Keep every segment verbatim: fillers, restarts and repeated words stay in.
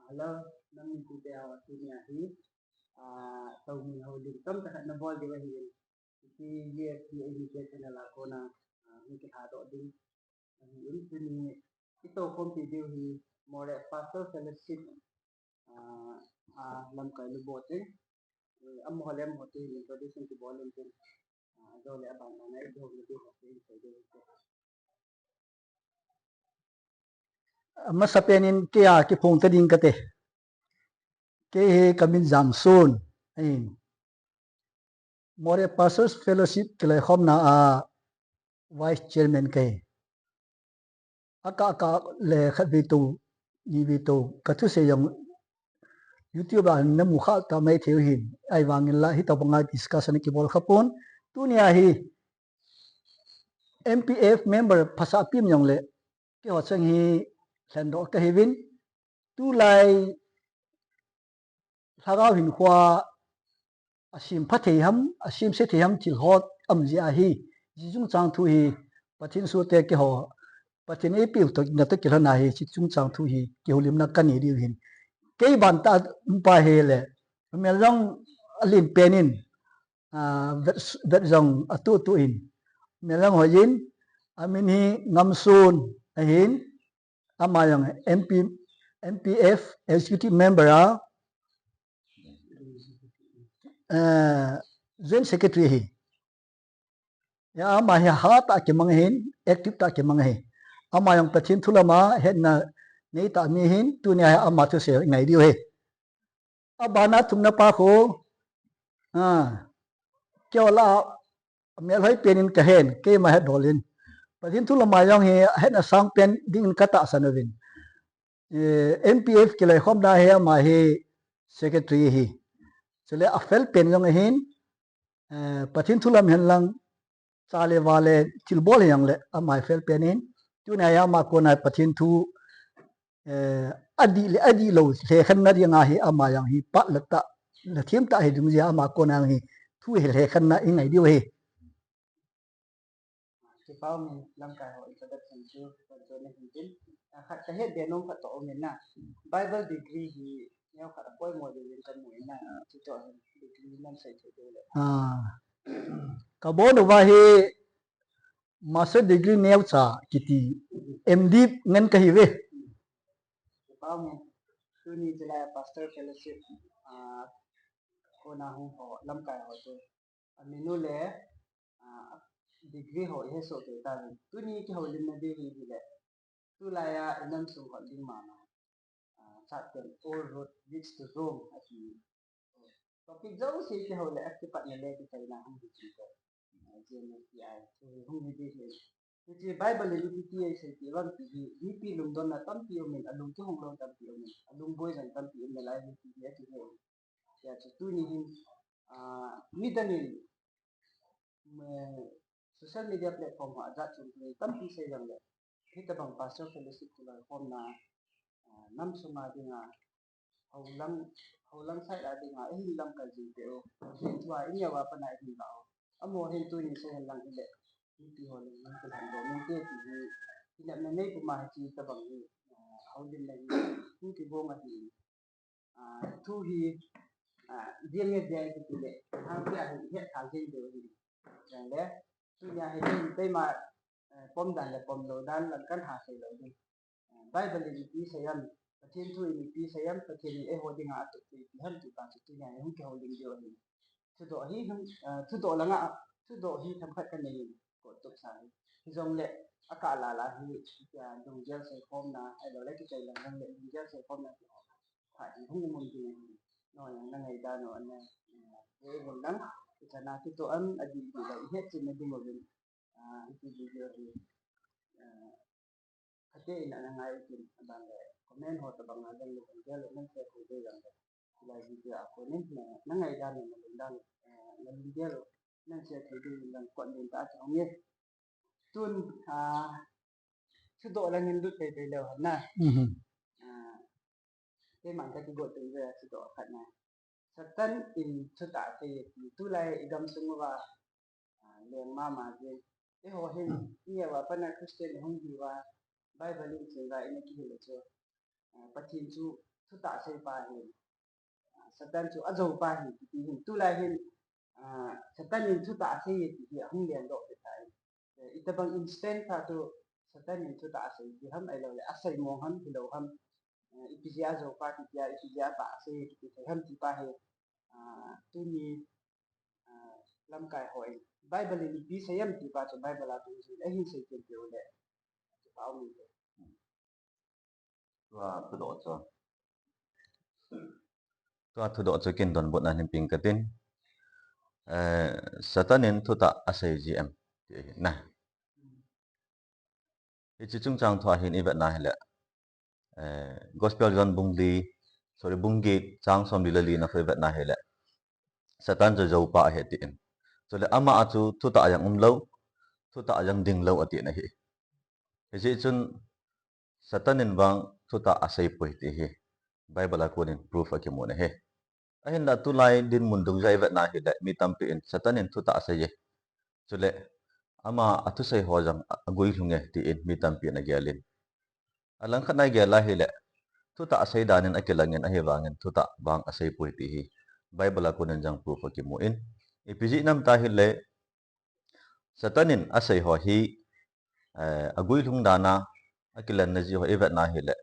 Hello, nam min tute ho, tunia hi, ah, tomin houlim tamtah khat nabol diu ahi. Hiche G F T A D K channel a kona, ah, hung kilhadoh ding ahin, tuni i toukhompi diu hi Moreh Pastor Fellowship, ah, a lamkai lubot in, eh, amaho le amaho te introduction kibol in tin, ah, ajole aban bana i dou diu ho te in sei diu te. Amasapen in kei a kiphong ta ding kate. Kei hi kamin Jamsun ahin. Moreh Pastors Fellowship kiloikhomna a Vice Chairman kahi. Akah kah le khatvei tou, nivei tou, kathusei jong YouTube a namu kha ta mai thei u ahin. Ahivangin la hitobanga discussion kibol khapon. Tunia hi M P F member phasah pim jongle keiho cheng hi lhendoh kahiuvin. Tulai lhagao hinkhoa asem pha thei ham, asem se thei ham thil ho um jeh ahi. Hiche chungchang thu hi Pathen sohte keiho, Pathen eipeu toh, natoh kilhona hi, hiche chungchang thu hi kihoulimna kanei diu ahin. Kei bantah upa hile, amel jong alen pen in, ah, vet, vet jong atuh tuh in, amel jong hoiyin, amin hi Ngamsun ahin, ama jong M P, M P F Executive Member a, eh, Joint Secretary ahi. Ya, ama hi hatah a kimang ahin, active tah a kimang ahi. Ama jong Pathen thu lama hetna neitah mi ahin, tunia hi ama thusei ngai diu ahi. Abana thumna pa khu, ah, keiho lah a melhoi pen in kahen, keima hetdol in. Pathen thu lama jong hi hetna sang pen dingin katahsan uvin. Eh, M P F kiloikhomna hi ama hi secretary ahi. Chule afel pen jong ahin, eh, Pathen thu lam hen lang, cha le va le thilbol hijongle ama hi fel pen in. Tunia hi ama kona Pathen thu, eh, adih le adih lou lhekhenna dinga hi ama jong hi pah le tah, lhathem tah hiding jeh a ama kona hi thu hi lhekhenna ingai diu ahi. Kipah umin, lamkai ho introduction chu, khat kahet be nom khat toh umin na. Bible degree hi neokhat apoimo diuvin kamu in na, chutoh hin degree nam sei thei diu le. Ah. Kabon uva hi master degree neocha kiti M D ngen kahiuve. Kipah umin, tuni chulai Pastor Fellowship, ah, kona hung ho, lamkai ho chu, amin u le, ah, degree ho ihe soh kei tauvin. Tuni kihoulimna diu hi hile, tulai a inam sung hot ding mama, ah, chat pen All Road Leads to Rome ati. Topic jouse kihou le akipatna le kichaina hung hi chu, ah, G M F T I thu hi hung hi diu ahi. Hiche Bible in ipi ti aseipeh uvem ti hi mipi lungdonna tampi umin, alung kihong lou tampi umin, alungboi jong tampi um nalai hi ti hi akihe. Hijeh chun tuni hin, ah, midang in, eh, social media platform ho ajat chom chom tampi sei jongle, hitobang Pastor Fellowship kiloikhomna, ah, nam sunga dinga, houlang, houlang side a dinga, eihin lamkai jing teu, Pathen thua ineo a pat a eihin lah u. Amaho hin tuni sei hen lang hile, mipi ho lungdon kilhen doh inte ti hi, kinepna nei puma hiche tobang hi, ah, houlimna hi, hung kigong ahi. Ah, thu hi, ah, jeng e jeng e kiti le, hang pia hi het thang jeng diu ahi. Jongle, tunia hi keima, eh, pom dan le pom lou dan lang kahin sei lou ding. Eh, Bible in ipi sei em, Pathen thu in ipi sei em, Pathen in eiho dinga atup ipi ham ti pa chu tunia hi hung kihoulim diu ahi. Thudoh hi, eh, thudoh langa, thudoh hi themkhat kanei in, kot tup sa hi. Hijongle, akah lala hi, eh, lunggel seikhomna, ahilou le kichai lang lang le lunggel seikhomna ti ho. Phat hi hung um um ding ahi. Nang jong na ngaidan u ana, eh, ve uvin lang, kichana kitoh am, adih dih lou, ihet chetna ding uvin. Ah, hiche video hi, ah, khat in ana ngai utin, aban le comment ho tobang a jong le lunggel u nan share thei diu jong le. Hilai video a konin na, na ngaidan u, na lungdan u, eh, na lunggel u nan share thei diu jong le kot len tah a kihong e. Tun, ah, thudoh lang in lut teitei leu hen na. Mhm. Ah, keiman kakigot teng ve thudoh khat na. Satan in thutah thei e ti, tulai igamsung uva, ah, leng mama jeng. Eiho hin, ineo a pat a Christian ihung hi uva, Bible in chingvai ina kihil u chu, ah, Pathen chu thutah asei pa hi, ah, Satan chu ajou pa hi, ti hin, tulai hin, ah, Satan in thutah asei ti hi ahung lendoh kit tai. Eh, itobang instant khat chu Satan in thutah asei ti ham, ahilou le asei mong ham, hilou ham, eh, ipi jeh a ajou pa ti tia, ipi jeh a thutah asei ti thei ham ti pa hi, ah, tuni, ah, lamkai hon Bible in ipi asei ham ti pa chu Bible a tun jin ahin sei pen peh u le, chu pa um inte. Tua thudoh chu. Tua thudoh chu kin donbutna hin ping katin. Eh, Satan in thutah asei ji em? Ti ahi na. Hiche chungchang thua hin ivet na hile, eh, Gospel John bung li, sorry, bung get, chang som li le li na khu ivet na hile, Satan chu jou pa ahi tin. Chule ama a chu thutah jong umlou, thutah jong dinglou atin ahi. Hijeh chun Satan in vang thutah asei poi ti hi Bible a konin proof akimun ahi. Ahinla tulai dinmun dungjui a ivet na hile mi tampi in Satan in thutah asei e. Chule ama athusei ho jong aguilhung e tin mi tampi in agel in. Alangkhat a igel a hile, thutah asei dan in akilang in ahivangin thutah vang asei poi ti hi Bible a konin jong proof akimun. Ipi jeh ham ti hile, Satan in asei ho hi, eh, aguilhung dan a akilanna jeh ho ivet na hile,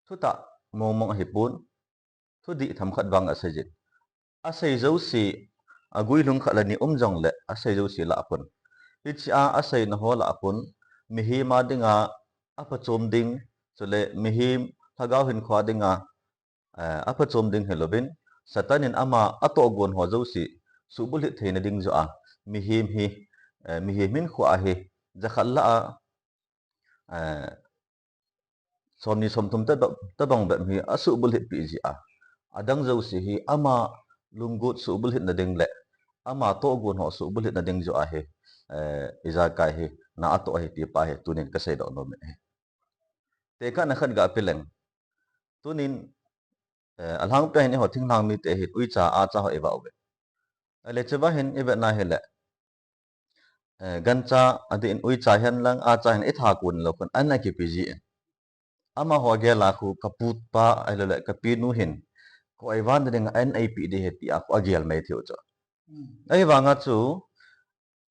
thutah mong mong ahipon, thudih themkhat vang asei jin. Asei jouse, aguilhung khat le ni um jongle asei jouse lah a pon. Hiche a aseina ho lah a pon, mihem a dinga aphachom ding, chule mihem lhagao hinkho a dinga, eh, aphachom ding hilouvin, Satan in ama atohgon ho jouse suhbulhit theina ding joh a, mihem hi, eh, mihem hinkho a hi, jakhat lah a, eh, somni somthum tobang, tobang bep hi asuhbulhit peh jeh a, adang jouse hi ama lunggot suhbulhit na ding le ama tohgon ho suhbulhit na ding joh a hi, eh, ijakai hi na atoh ahi ti pa hi tunin kasei doh nom e. Tekahna khat ga pe leng. Tunin, eh, alhangpi a hin eiho thinglhang mite hin uicha, acha ho ivah uve. Ahile chuva hin ivet na hile, eh, gancha adeh in uicha hen lang, acha hen itha kon lou khun an akipe ji in. Amaho agel a khu kapu pa, ahilou le kapi nu hin, ka-oiva na ding a an eipeh ding ahi tia khu agel mai thei u chu. Hmm. Ahivanga chu,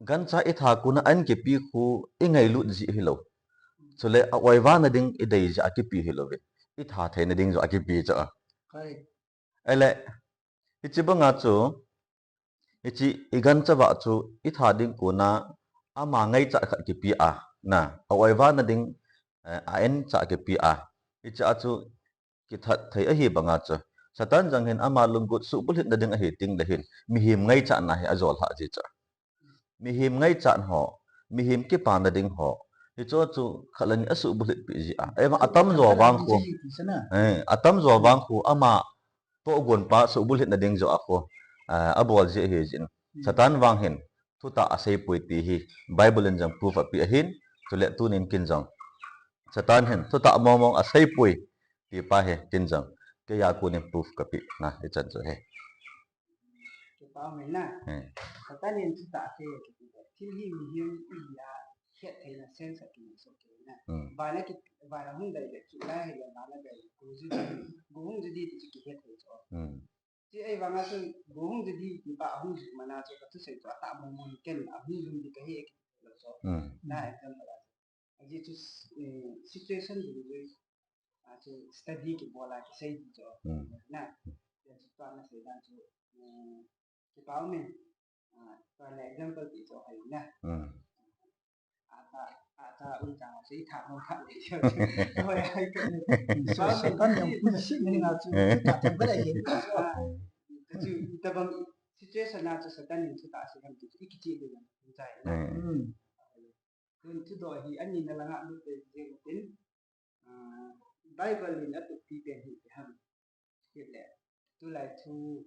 gancha itha kon a an kipe khu ingailut ji hilou. Chule a-oiva na ding idei ji a kipe hilou ve. Itha theina ding joh a kipe chu. Correct. Ahile, hiche banga chu, hiche igancha vah chu itha ding kon a ama ngaichat khat kipe a, na, a-oiva na ding, eh, a-an cha kipe a. Hiche a chu kithat thei ahi banga chu, Satan jong hin ama lunggot suhbulhit na ding ahi teng le hin, mihem ngaichatna hi ajol lhah ji chu. Mihem ngaichat ho, mihem kipana ding ho, hicho chu khat le ni asuhbulhit peh ji a. Ahivang atamjo vang khu, eh, atamjo vang khu ama tohgon pa suhbulhit na ding joh a khu, eh, abol ji ahi jin. Hmm. Satan vang hin thutah asei poi ti hi Bible in jong proof ape ahin, chule tunin kin jong Satan hin thutah mong mong asei poi ti pa hi kin jong kei a konin proof kape na ichan chu ahi. Kipa um e na. Hmm. Satan in thutah asei e kiti le, thil hi mihem ihi a het theina sense a kinei soh kei na. Hmm. Van a ki, van a hung dai le, chu lai hile van a dai le, go ju di, go hung ju di ti chu kihet thei chu. Hmm. Chu ahivanga chun go hung ju di ti pa ahung ju man a chu kathusei chu atah mong mong ken ahung lhung di kahi e kiti lou chu. Hmm. Na example a. Ajeh chu, eh, situation dungjui a chu study kibol a kisei di chu. Hmm. Na, tua chu tua nasei dan chu, eh, kipa um e. Ah, tua le example ti chu ahi na. Hmm. Ata, ata, un ta, sei tha mo tha le chu. Hoi, ai ka. So, Satan jong pu si ni nga chu, ta ta ba le ye. Ah, ka chu, tabang situation a chu Satan in chu ta si ham ti chu, i kiche le na. Chai na. Hmm. Hmm. Tun thudoh hi ani na langa lut te jeng tin, ah, Bible in atup pi pen hi ti ham. Hile, tulai thu,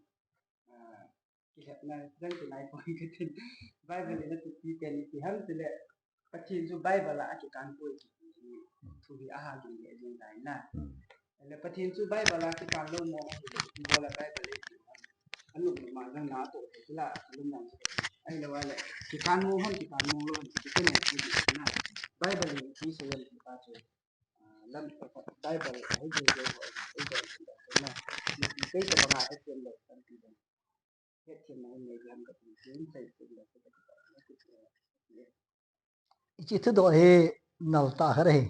ah, kilhepna jang ti nai poi katin. Bible in atup pi pen hi ti ham tile, Pathen chu Bible a akikan poi kiti hi thu hi aha gin le jeng tai na. Hmm. Le Pathen chu Bible a kikan lou mo, ibola Bible e ti. Anu ma jang na to, ti la, lum nang. Ahilou le, kikan mo ham, kikan mo lou ham, ti ken ti na. Bible in ti so yan ti pa chu. Ah, lam Bible a hi ding ding ho, hi ding ding ho na. Kei tabang a hethem lou tampi ding. Hethem na nei lam ka tin tin sai tin lou. Hiche thudoh hi nal tah khat ahi.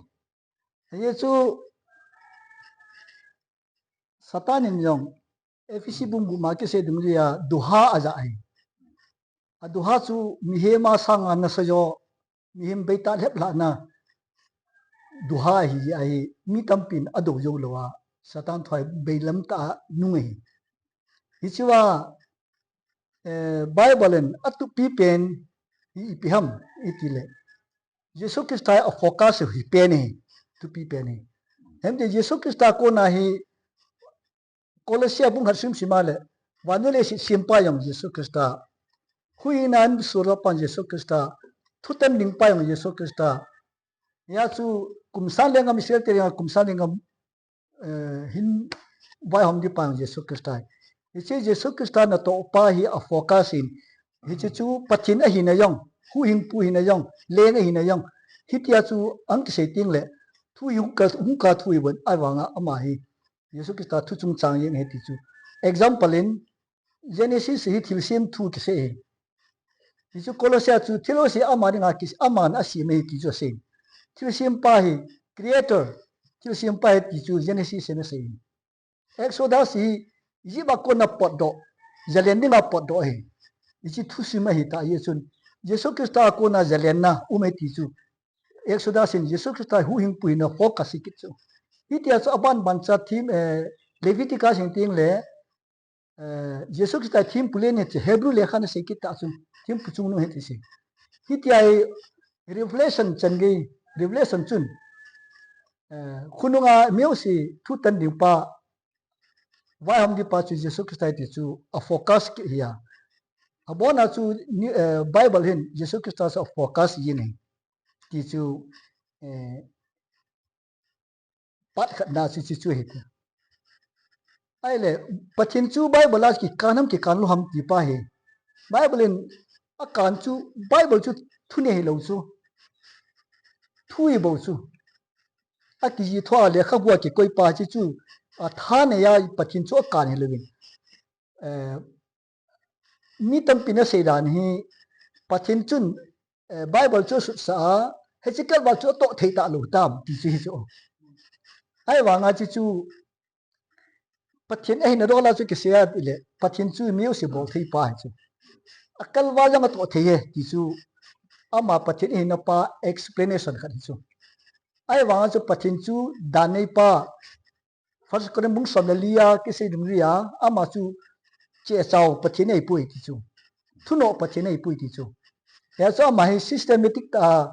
Hiche chu Satan in jong Ephesi bung gup ma kisei dungjui a duha ajah ahi. Aduha chu mihem a sanga nasa jo, mihem beita lhep lhahna duha ahi, ahi, mi tampin adou jou lou a, Satan thu hi beilam tah a nung ahi. Hichea, eh, Bible in atupi pen hi ipi ham itile, Jesu Christa a focus hi pen ahi, tupi pen ahi. Hemte Jesu Christa kona hi Colossia bung khat sim sima le, vannoi leiset sempa jong Jesu Christa. Huhhingna in suhdoh pa Jesu Christa. Thutan ding pa jong Jesu Christa. Hia chu kum sang lenggam Israel te dinga kum sang lenggam, eh, hin vaihom ding pa jong Jesu Christa. Hiche Jesu Christa natoh pa hi a focus in. Hiche chu Pathen ahina jong, huhhingpu ahina jong, leng ahina jong. Hitia chu ahung kisei teng le, thu hi hung ka, hung ka thu hi bon, ahivanga ama hi Jesu Christa thu chungchang jeng ahi ti chu. Example in, Genesis hi thilsem thu kisei ahi. Hichu Colossia chu thil jouse ama dinga kisei, aman asem ahi ti chu asei. Thilsem pa hi creator, thilsem pa hi ti chu Genesis in asei. Exodus hi Egypt a kona potdoh, jalen dinga potdoh ahi. Hiche thusim ahi ta ahi chun. Jesu Christa a kona jalenna um ahi ti chu. Exodus in Jesu Christa huhhingpu hina focus hi kit chu. Hitia chu aban ban cha thim, eh, Leviticus in teng le, eh, Jesu Christa thempu len ahi ti Hebrew lekhan asei kit ta chu. Thempu chungnung ahi ti sei. Hitia hi Revelation chan gei, Revelation chun, eh, khonunga mi jouse thutan ding pa, vaihom ding pa chu Jesu Christa ahi ti chu a focus kit ahi a. Abona chu ni, eh, Bible hin Jesu Christa chu a focus jing ahi. Ti chu, eh, part khatna chu, chu, chu ahi ti. Ahile, Pathen chu Bible a kikan ham kikan lou ham ti pa hi. Bible in akan chu, Bible chu thu nei hilou chu. Thu ahi bou chu. Akijih thua lekhabu a kikoi pa chu chu. Athanei a Pathen chu akan hilouvin. Eh, mi tampin asei dan hi Pathen chun, eh, Bible chu asutsah a, hiche Calvary chu atoh thei talou tam ti chu hi chu. Ahivanga chu chu Pathen ahina dola chu kisei a tile, Pathen chu mi jouse bol thei pa hi chu. A Calvary jong atoh thei e ti chu ama Pathen ahina pa explanation khat hi chu. Ahivanga chu Pathen chu dan nei pa, First Corinthians bung som le li a kisei dungjui a, ama chu chechao Pathen ahipoi ti chu. Thunoh Pathen ahipoi ti chu. Hia chu ama hi systematic tah a,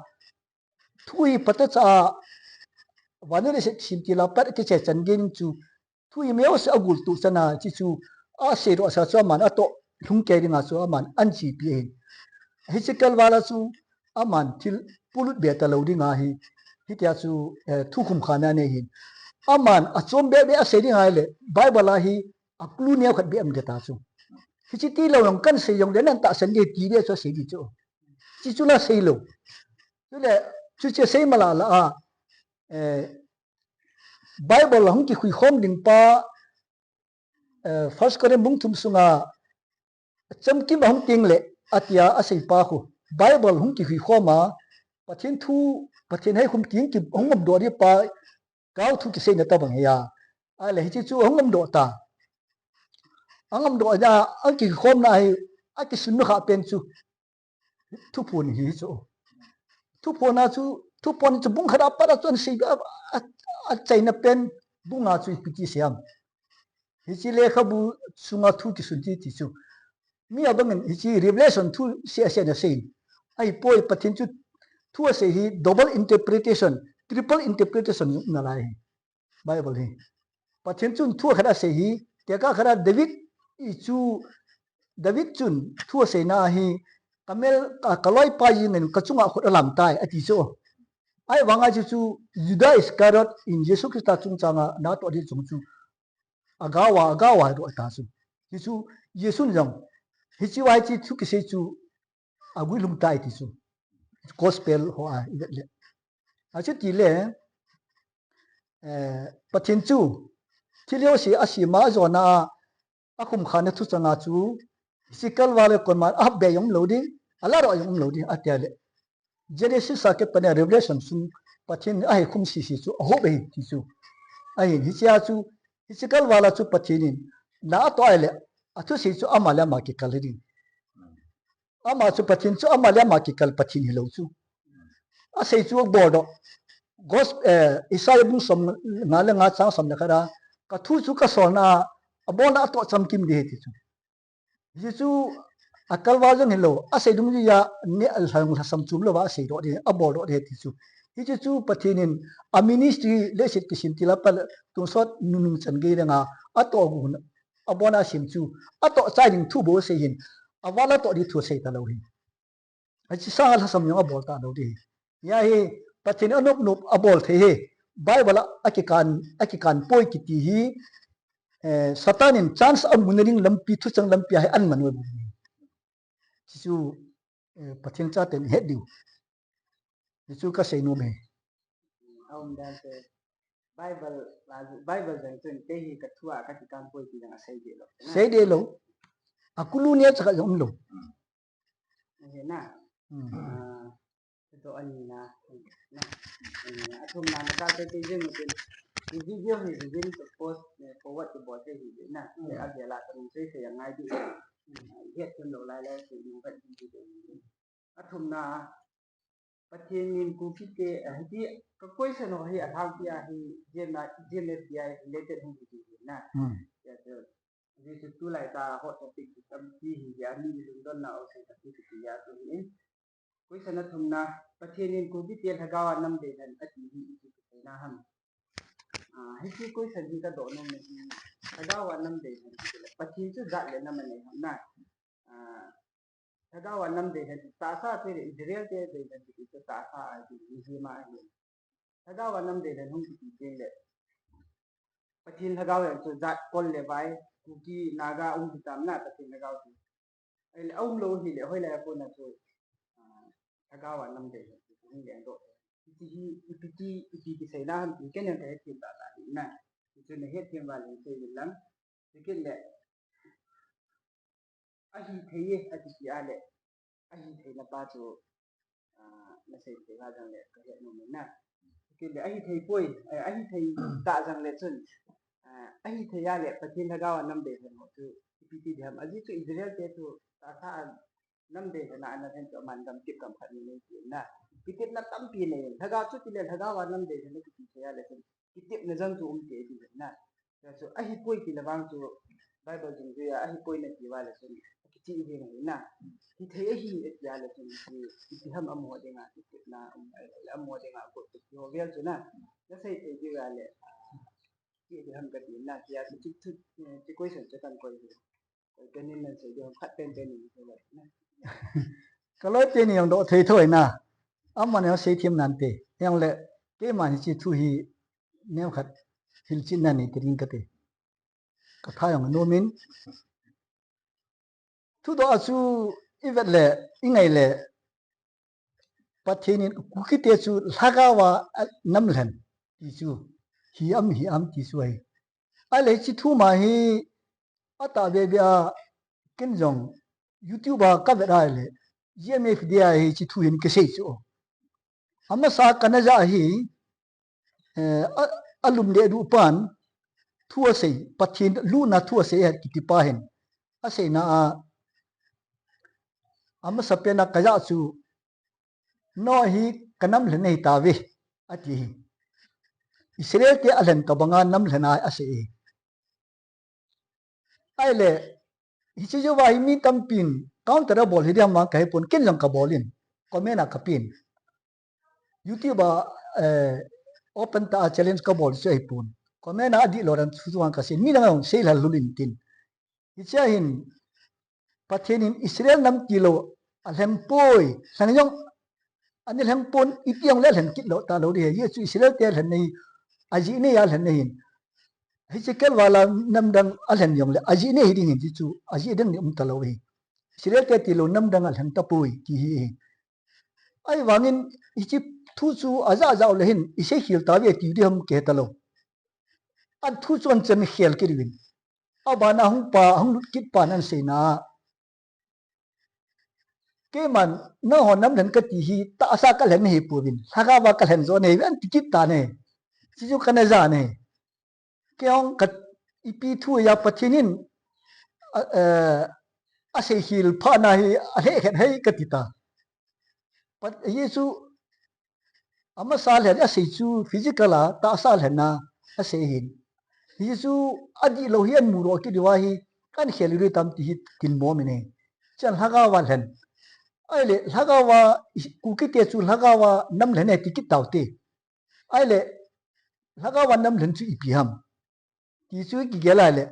thu hi phatechan, vannoi leiset semtil a pat kichai chan gei chu, thu hi mi jouse agultoh chan a, hiche chu aseidoh sa chu aman atoh lhung kei dinga chu aman ahin chepi ahi. Hiche Calvary chu aman thil polut be talou dinga hi, hitia chu, eh, thukhum khana anei ahin. Aman achom be be asei ding ahile, Bible a hi a clue neo khat be um ding ta chu. Hiche tilou jong kahin sei jongle nang tahsan ding ti be chu asei ding chu. Hiche chu la seilou. Chule, chuche sei mala la a, eh, Bible a hung kikhui khom ding pa, eh, First Corinthians bung thum sunga, chamkim ahung teng le, atia asei pa khu. Bible hung kikhui khom a, Pathen thu, Pathen haikhum king ki hung ngam doh ding pa, kau thu kiseina tabang ahi a. Ahile hiche chu ahung ngam doh ta. Angam doh a, akikhomna hi, akisunna kha pen chu. Thuphon hi chu. Thuphon a chu, thuphon chu bung khat a pat a chu ahin sei a, a, achaina pen bung a chu ipi ti sei ham. Hiche lekhabu sunga thu kisun ti ti chu. Mi abangin hiche Revelation thu sei a sei na sei. Ahipoi Pathen chu thu asei hi double interpretation, triple interpretation nalai hi. Bible hi. Pathen chun thu khat asei hi, tekah khat a David i chu, David chun thu aseina hi, ka mel, ka, ka loipa jingin ka chunga khut alam tai, ati chu. Ahivanga chu chu Judas Iscariot in Jesu Christa chungchanga natoh ding chung chu. Agaova, agaova doh ta chu. Hichu Jesun jong. Hichea hiche thu kisei chu aguilhung tai ti chu. Gospel ho a i vet le. Achuti le, eh, Pathen chu thil jouse asema ajona a, akhum khana thuchanga chu, hiche kalval a kon man a be jong um lou ding, alah doh jong um lou ding, atia le. Genesis a kipat a Revelation sung Pathen in ahi khum sisi chu ahop ahi ti chu. Ahin hichea chu, hiche kalval a chu Pathen in na atoh a le, athusei chu ama le ama kikal hi ding. Ama chu Pathen chu ama le ama kikal Pathen hilou chu. Asei chu abol doh. Gos-, eh, Isaiah bung som nga le nga chang som le khat a, ka thu chu ka solna a, abolna atoh chamkim ding ahi ti chu. Hichu akalval jong hilou, asei dungjuia neh lhasam chom louva asei doh ding, abol doh ding ahi ti chu. Hichu chu Pathen in a ministry leiset kisem til a pat tonsot nunung chan gei dinga atoh gu hun, abolna asem chu, atoh chai ding thu bou asei hin, aval atoh ding thu asei talou hi. Hiche sanga lhasam jong abol talou ding. Hia hi Pathen in anop nop abol thei hi. Bible a akikan, akikan poi kiti hi, eh, Satan in chance amu na ding lampi, thuchang lampi a hi aman u ahi. Hichu, eh, Pathen chaten het diu. Hichu kasei nom e. Aumdan te Bible, Bible jong chun kei hi ka thu a kakikan poi ti jong asei deh lou. Sei deh lou. Akulu neo chakhat jong um lou. Ahi na. Hmm. Ah, ito ani na. Na. Ani na. Athumna na ka te te jing utin. Video hi video to post, eh, forward to bol te hi na. Hmm. Eh, agela ka nung sei sei angai di. Hmm. Het them lou lai lai sei nung ka di di. Athumna, Pathen in Kukite, eh, hiti, ka question ho hi alhangpi a hi, G M, G M F D I related hung kiti hi na. Hmm. Ya, so, Jesu tulai ta hot topic tampi hi, ya, mi lungdonna ho sei tampi kiti ya, so, hi in. Question athumna, Pathen in Kukite lhagao a nam dei lhen ati hi, iti kisei na ham. Ah, hiti question hi ka doh nom hi, lhagao a nam dei lhen ati le, Pathen chu jat le nam anei ham na. Ah, Lhagao a nam dei lhen, tahsa te le Israel te dei lhen kiti chu tahsa a hi, mihem a hi. Lhagao a nam dei lhen hung kiti teng le, Pathen lhagao jong chu jat kol le vai, Kuki, Naga um kitam na Pathen lhagao chu. Ahile aum lou hile, hoilai a kona chu, ah, lhagao a nam dei lhen chu hung leng doh. Hiche hi, ipi ti, ipi ti seina ham ti, ken jong kahet them tahtah hi na. Hichu nahet them uva le sei uvin lang. Chukit le, ahithei e, ati ti a le, ahithei na pa chu, ah, nasei thei a jong le, kahet nom in na. Chukit le, ahithei poi, eh, ahithei ta jong le chun, ah, ahithei a le, Pathen lhagao a nam dei lhen ho chu, ipi ti diham. Ajeh chu Israel te chu, tahsa a nam dei lhen a ana lhen chu aman gamtep gamkhat nei nei ti na. Kitepna tampi nei. Lhagao chu tile lhagao a nam dei lhen kiti thei a le chun. Kitepna jong chu um thei ti na. Chu ahipoi ti le vang chu Bible dungjuia ahipoi nati uva le chun. Kiti hi na. Hithei ahi ati a le chun. Ki, kiti ham amaho dinga kitepna um ai le amaho dinga got ti ho vel chu na. Nasei thei diu a le. Kiti ham kati na. Tia chu chu, chu question chu kan koi hi. Ka loi teni jong doh thei thoi na. Aman jong sei them nante. Jong le, keiman hiche thu hi neokhat hilchetna nei ti ding kate. Ka tha jong nom in. Thudoh a chu i vet le, i ngai le, Pathen in Kukite chu lhagao a nam lhen ti chu hi am hi am ti chu ahi. Ahile hiche thu ma hi atah veve a ken jong YouTube a ka vet a le G M F D I hiche thu hin kisei chu. Amasa kana ja hi, eh, a, alum deh duh pan thu asei, Pathen luna thu asei ahi kiti pa hin. Aseina a, amasa pen a ka ja chu, Noah hi ka nam lhen ahi tauve, ati hi. Israel te alhen tobanga nam lhen ahi asei hi. Ahile, hiche jouva hi mi tampin counter abol hi ding ham vang kahepon, ken jong kabol in, comment a kapen. YouTube a, eh, open tah a challenge kabol chu ahipon. Comment a adih lou dan chu vang kasei, midang a jong sei lhal lhul in tin. Hichea hin, Pathen in Israel nam tilou alhen poi, lheng jong ana lheng pon, iti jong le alhen kit lou talou ding ahi, hichu Israel te alhen ahi, ajeh nei a alhen ahin. Hiche kalval a nam dang alhen jong le, ajeh nei hiding ahin, hichu ajeh ding nei um talou ahi. Israel te tilou nam dang alhen tapoi, ti hi ahi. Ahivangin, hiche thu chu aja ja u le hin, isei khel tauve ati ding ham kihe talou. An thu chu an chan khel kit uvin. Abana hung pa, hung lut kit pa nan seina. Keiman, nangho namlhen kati hi, tahsa kalhen nahi pouvin, lhagao va kalhen jo nahi, an ti kit tan ahi. Chuchu kana jan ahi. Kei hung ka ipi thu ya Pathen in, a, eh, asei hil pha na hi, alhekhen ahi kati ta. Pat, Jesu, amasa lhen asei chu physical a, tahsa lhen a, asei hin. Jesu, adih lou hi an mu lou kit diu ahi, kan khel diu tam ti hi tin mo mi ne. Chan lhagao va lhen. Ahile, lhagao va, Kuki te chu lhagao va namlhen e ti kit tau te. Ahile, lhagao va namlhen chu ipi ham. Ti chu kigel ahile.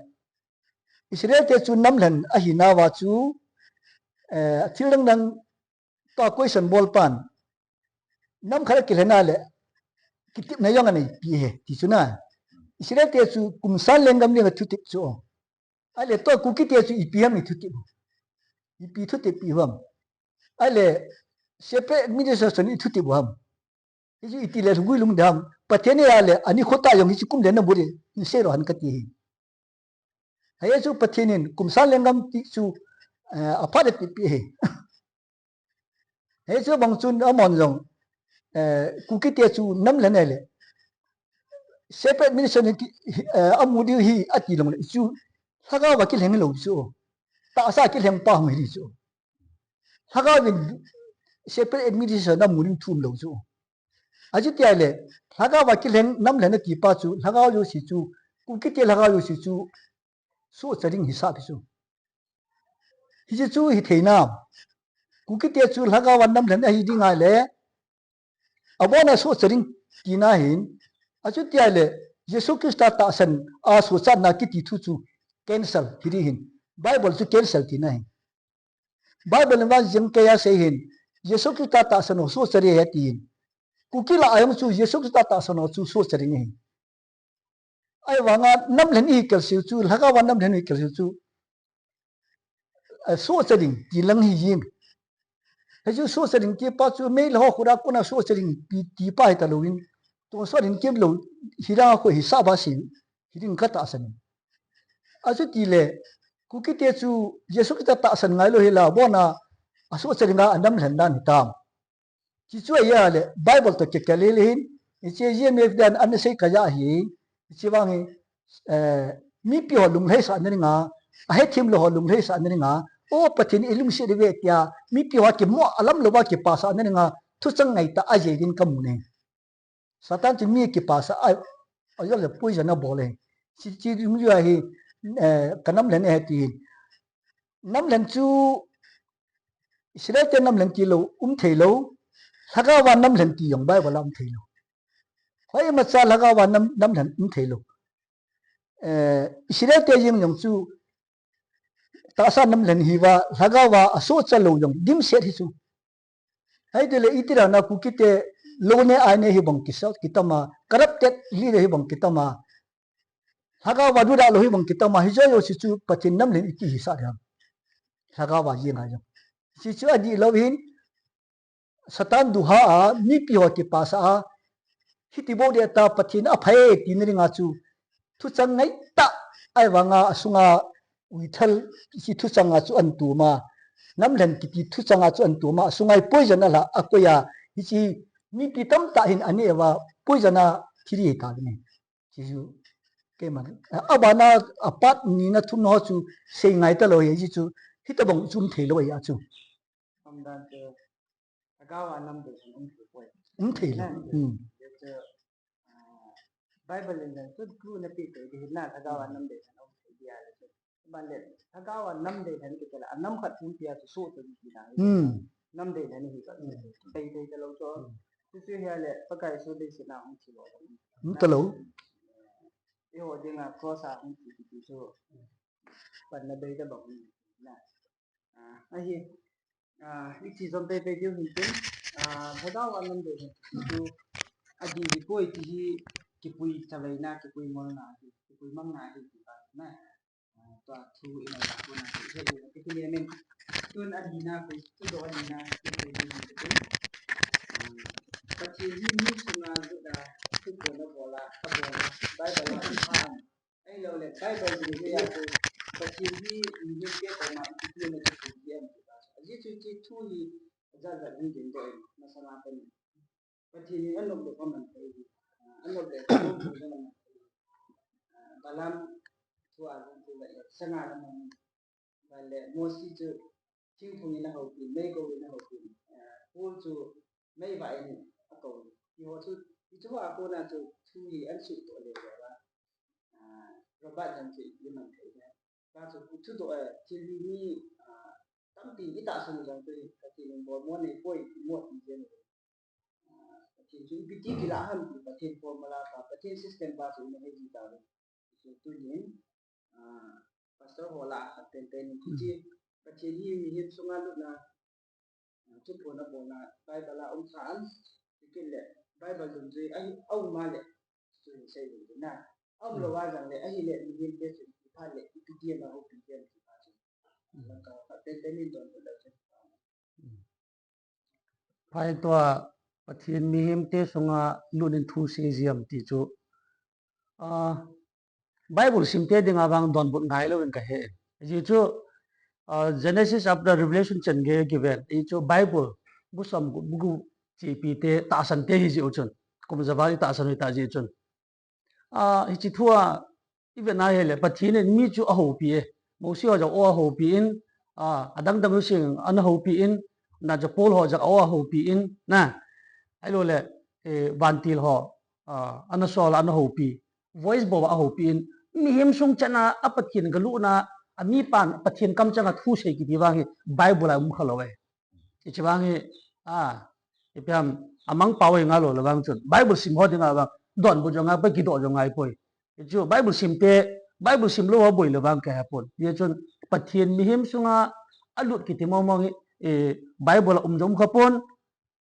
Israel te chu namlhen ahi nauva chu, eh, thil dang dang tua question bol pan. Nam khat a kilhen ahile, kitepna jong anei pi e, ti chu na. Israel te chu kum sang lenggam ding a thutep chu. Ahile tua Kuki te chu ipi ham i thutep u. Ipi thutep i ham. Ahile separate administration i thutep u ham. Hichu iti le lhagui lung dam. Pathen in ahile, ani khota jong hichu kum le na buri. Ni se lo han kati hi. Hichu Pathen in kum sang lenggam ti chu, eh, aphat a ti pi hi. Hichu bang chun amon jong, eh, Kuki te chu namlhen e le. Separate administration ki, eh, amu diu hi ati long le chu. Lhagao va kilheng lou chu. Tahsa kilheng pa hung hi chu. Lhagao vin separate administration amu ding thu um lou chu. Achuti ahile, lhagao va kilheng namlhen ati pa chu, lhagao jouse chu, Kuki te lhagao jouse chu, sohcha ding hisap hi chu. Hiche chu hithei nam. Kuki te chu lhagao va namlhen ahi ding ahile, abona sohcha ding tina hin, achuti ahile, Jesu Christa tahsan a sohchatna kiti thu chu cancel hi ding hin. Bible chu cancel tina hin. Bible in vang jing kei a sei hin, Jesu Christa tahsan ho sohcha ding ahi ti hin. Kuki lah a jong chu Jesu Christa tahsan ho chu sohcha ding ahi. Ahivanga namlhen ihi kei seh u chu, lhagao va namlhen ihi kei seh u chu, eh, sohcha ding ti lang hi jing. Hichu sohcha ding ti pa chu Meitei ho khut a kona sohcha ding ti, ti pa hi ta lou in, tonsot in kem lou, hi dang a khu hisap a sei, hi ding ka tahsan. Achuti le, Kuki te chu Jesu Christa tahsan ngai lou hi la, abona, asohcha ding a, anamlhen dan hitam. Hichu ahile, Bible toh kikal le hin, hiche G M F dan ana sei kha ja hi, hiche vang hi, eh, mipi ho lunglhaisah na dinga, ahethem lou ho lunglhaisah na dinga, o Pathen in eilungset uve tia, mipi ho kimo alam louva kipasah na dinga, thuchang ngaitah ajeh ding kamu ne. Satan chu mi kipasah a, ajeh le poison abol e. Hiche, hiche dungjuia hi, eh, ka namlhen ahi ti hin. Namlhen chu Israel te namlhen ti lou, um thei lou. Lhagao va namlhen ti jong Bible a um thei lou. Hoi macha lhagao va nam, namlhen um thei lou. Eh, Israel te jeng jong chu tahsa namlhen hiuva, lhagao va asohcha lou jong dimset hi chu. Ahiti le iti dan a Kuki te lou ne ai ne hi bang kisa, kitam a, corrupted leader hi bang kitam a. Lhagao va duda lou hi bang kitam a, hiche jouse chu Pathen namlhen iti hisah ding ham. Lhagao va jeng a jong. Hiche chu adih lou hin, Satan duha a, mipi ho kipasah a, hiti bou ding ta Pathen apha e tina dinga chu, thuchang ngaitah, ahivanga asunga uithal, hiche thuchang a chu ana tum a, namlhen kiti thuchang a chu ana tum a, asunga hi poison ala, akoi a, hiche mipi tamtah hin aneh uva, poison a thi ding ahi ta ding e. Hichu, keiman, abana, a part ni na thum na ho chu, sei ngai talou ahi, hichu, hitobang chu um thei lou ahi a chu. Umdan chu, lhagao a namlhen um thei poi. Um thei lou. Hmm. Hichu, ah, Bible in jong chu clue na pe thei ding hin na, lhagao a namlhen um thei ding ahi chu. Ban le, lhagao a namlhen kiti le, anam khat pumpi a chu sohcha ding tina. Hmm. Namlhen hi ka. Hmm. Thei thei talou chu. Hmm. Chuchu hi le, Pakai Jesu leiset a hung thi lou. Um talou. Eiho dinga cross a hung thi ti chu. Panna bei tabang na. Ah, ahi. Ah, iti jom pei pei diu hin tin. Ah, lhagao a namlhen chu adih hi poi ti hi kipui chalai na, kipui ngol na, kipui mang na hi ti pa na. Ah, tua thu ina ja ko na ti he ti le men. Tun adih na ko, tu do adih na, kipui diu hin tin. Ah, Pathen hi mi sunga lut a, thu ko na bol a, ka bol a, Bible a, Ahilou le, Bible ding hi a chu, Pathen hi mihem te koma ipi ti na chu thu hi am ti pa chu. Ajeh chu hiche thu hi ajat jat hin ding doh in, masanga pen. Pathen in anop le aman thei hi. Ah, anop le aman thei hi. Ah, Balaam thu a jong chu le, sanga le man. Vale, Mosi chu thingphung in ahoupi, mei kou in ahoupi. Ah, Paul chu meivah in akou. Hiho chu, hichu a kona chu thu hi ahin suhtoh le le va. Ah, Robert jong chu iman thei le. Ka chu thudoh, eh, thil hi mi, ah, tampi itahsan jong chu hi, Pathen in bolmo nei poi, imo ti jeng. Ah, Pathen chu ipi ti kilah ham ti, Pathen formula pa, Pathen system pa chu ina hei ji tauve. Chu tunin, ah, Pastor ho lah a khat pen pen in hiche, Pathen hi mihem sunga lutna, ah, thuphon abolna, Bible a um kha am, tikit le, Bible dungjui ahi, aum a le, chu hin sei ding na. Aum lou a jong le, ahile, mihem te chu, iphat le, ipi ti ama houpi ti am ti pa chu. Laka khat pen pen in donbut leu chun. Phai tua Pathen mihem te sunga lut in thu sei ji am ti chu, ah, Bible sim te dinga vang donbut ngai lou in ka he. Ajeh chu, ah, Genesis after Revelation chan gei kiven. Ajeh chu Bible bu som gu, bu gu chepi te tahsan te hi jeh u chun. Kum ja val itahsan u hita jeh chun. Ah, hiche thu a ivet na hile, Pathen in mi chu ahoupi e. Mosi ho jong aw ahoupi in, ah, adang dang sing ana houpi in, na chu Paul ho jong aw ahoupi in, na. Ahilou le, eh, vantil ho, ah, ana sol ana houpi. Voice bou a ahoupi in, mihem sung chana a Pathen galutna, a mipan Pathen kamchanga thu sei kiti vang hi Bible a um kha lou e. Hiche vang hi, ah, ipi ham, amang pau hi ngai lou le vang chun. Bible sim ho dinga vang, donbut jong ngai poi, kidoh jong ngai poi. Hichu Bible sim te, Bible sim lou ho boi le vang ka he pon. Hichun Pathen mihem sunga alut kiti mong mong hi, eh, Bible a um jong um kha pon.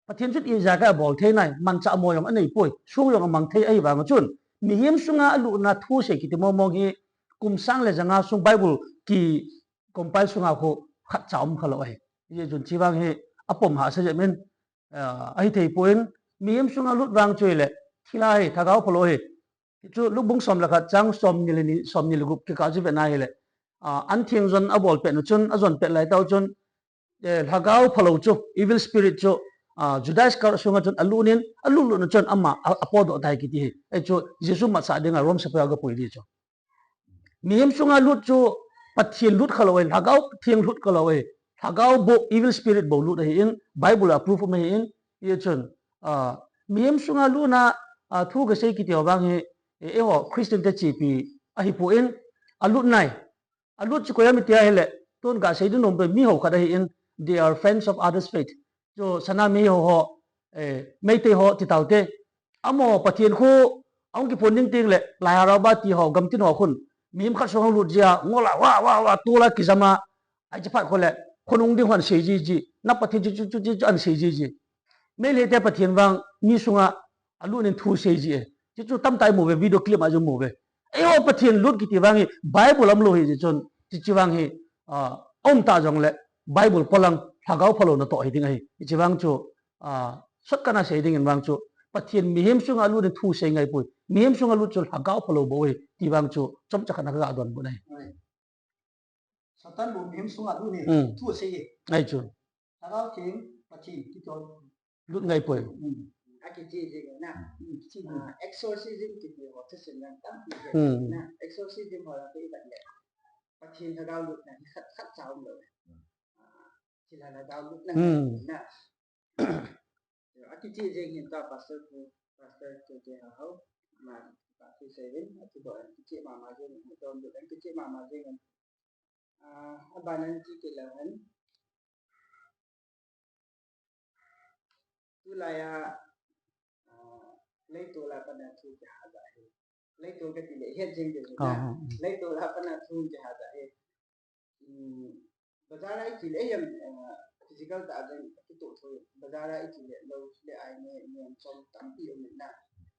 Pathen chun ijakai abol thei nai, manchah mo jong anei poi, song jong amang thei ahi vang chun. Mihem sunga alutna thu sei kiti mong mong hi, kum sang le janga sung Bible ki compile sunga khu khat cha um kha lou ahi. Hichun chi vang hi apom hahsa jep in, ah, ahi thei poi, mihem sunga lut vang chu hile, thilha hi, lhagao phalou hi. Chu Luke bung som le khat chang som ni le ni, som ni le gup kikah chu vet na hile. Ah, an theng jon abol pet u chun, ajon pet lai tau chun, eh, lhagao phalou chu, evil spirit chu, ah, Judas Iscariot sunga chun alut in, alut lut u chun ama a, apodoh tai kiti hi. Hichu Jesu matsa dinga Rome sepai a gapui di chu. Mihem sunga lut chu Pathen lut kha lou e, lhagao theng lut kha lou e. Lhagao bou, evil spirit bou lut ahi in, Bible a proof um ahi in, hichun, ah, mihem sunga lutna, ah, thu kasei kiti ho vang hi, eh, eiho Christian te chepi ahi poi, alut nai. Alut chu koi ham iti a hile, tun kasei ding nom pen mi ho khat ahi in, they are friends of others' faith. Chu sana mi ho ho, eh, Meitei ho ti tau te. Amaho Pathen khu, ahung kiphon ding teng le, Lai Harao ba ti ho, gamtin ho khun. Mihem khat sung hung lut jia, ngol a, wa, wa, wa, tol a kijam a. Ahi che phat khu le, khonung ding hon sei ji ji. Na Pathen chu, chu, chu, chu, chu an sei ji ji. Meitei te Pathen vang, mi sunga, alut in thu sei ji e. Chu chu tamtah i mu ve, video clip a jong mu ve. Eiho Pathen lut kiti vang hi, Bible a um lou hi ji chun, chu chu vang hi, ah, um ta jong le, Bible polang, lhagao phalou natoh hi ding ahi. Chu vang chu, ah, sot kana sei ding in vang chu, Pathen mihem sunga lut in thu sei ngai poi. Mihem sunga lut chu lhagao phalou bou ahi, ti vang chu, chomcha khat na ka donbut ahi. Satan bou mihem sunga lut in, hmm, thu sei e. Ahi chu. Lhagao theng, Pathen, ti chu. Lut ngai poi. Hmm. Akiche jing na. Hmm, kiche jing. Ah, exorcism kiti ho, thusim lang tampi jing, hmm, na. Exorcism ho la pe ibat le. Pathen lhagao lutna hi khat, khat cha um lou. Ah, thilha lhagao lutna, hmm, na. Akiche jing hin ta Pastor Pu, Pastor K K Hau, ma, pa thu sei vin, akiche mama jing, don du, akiche mama jing. Ah, aban in ti kit leu hen. Tulai a, ah, leitol a pat a thu kiha ja hi. Leitol kati le, het jing ding na. Ah, ah, ah. Leitol a pat a thu kiha ja hi. Hmm, bazar a i che le, ei jong, ah, physical tah a jong kitoh thou. Bazar a i che le, lou le ai ne, ne chom tampi um in na.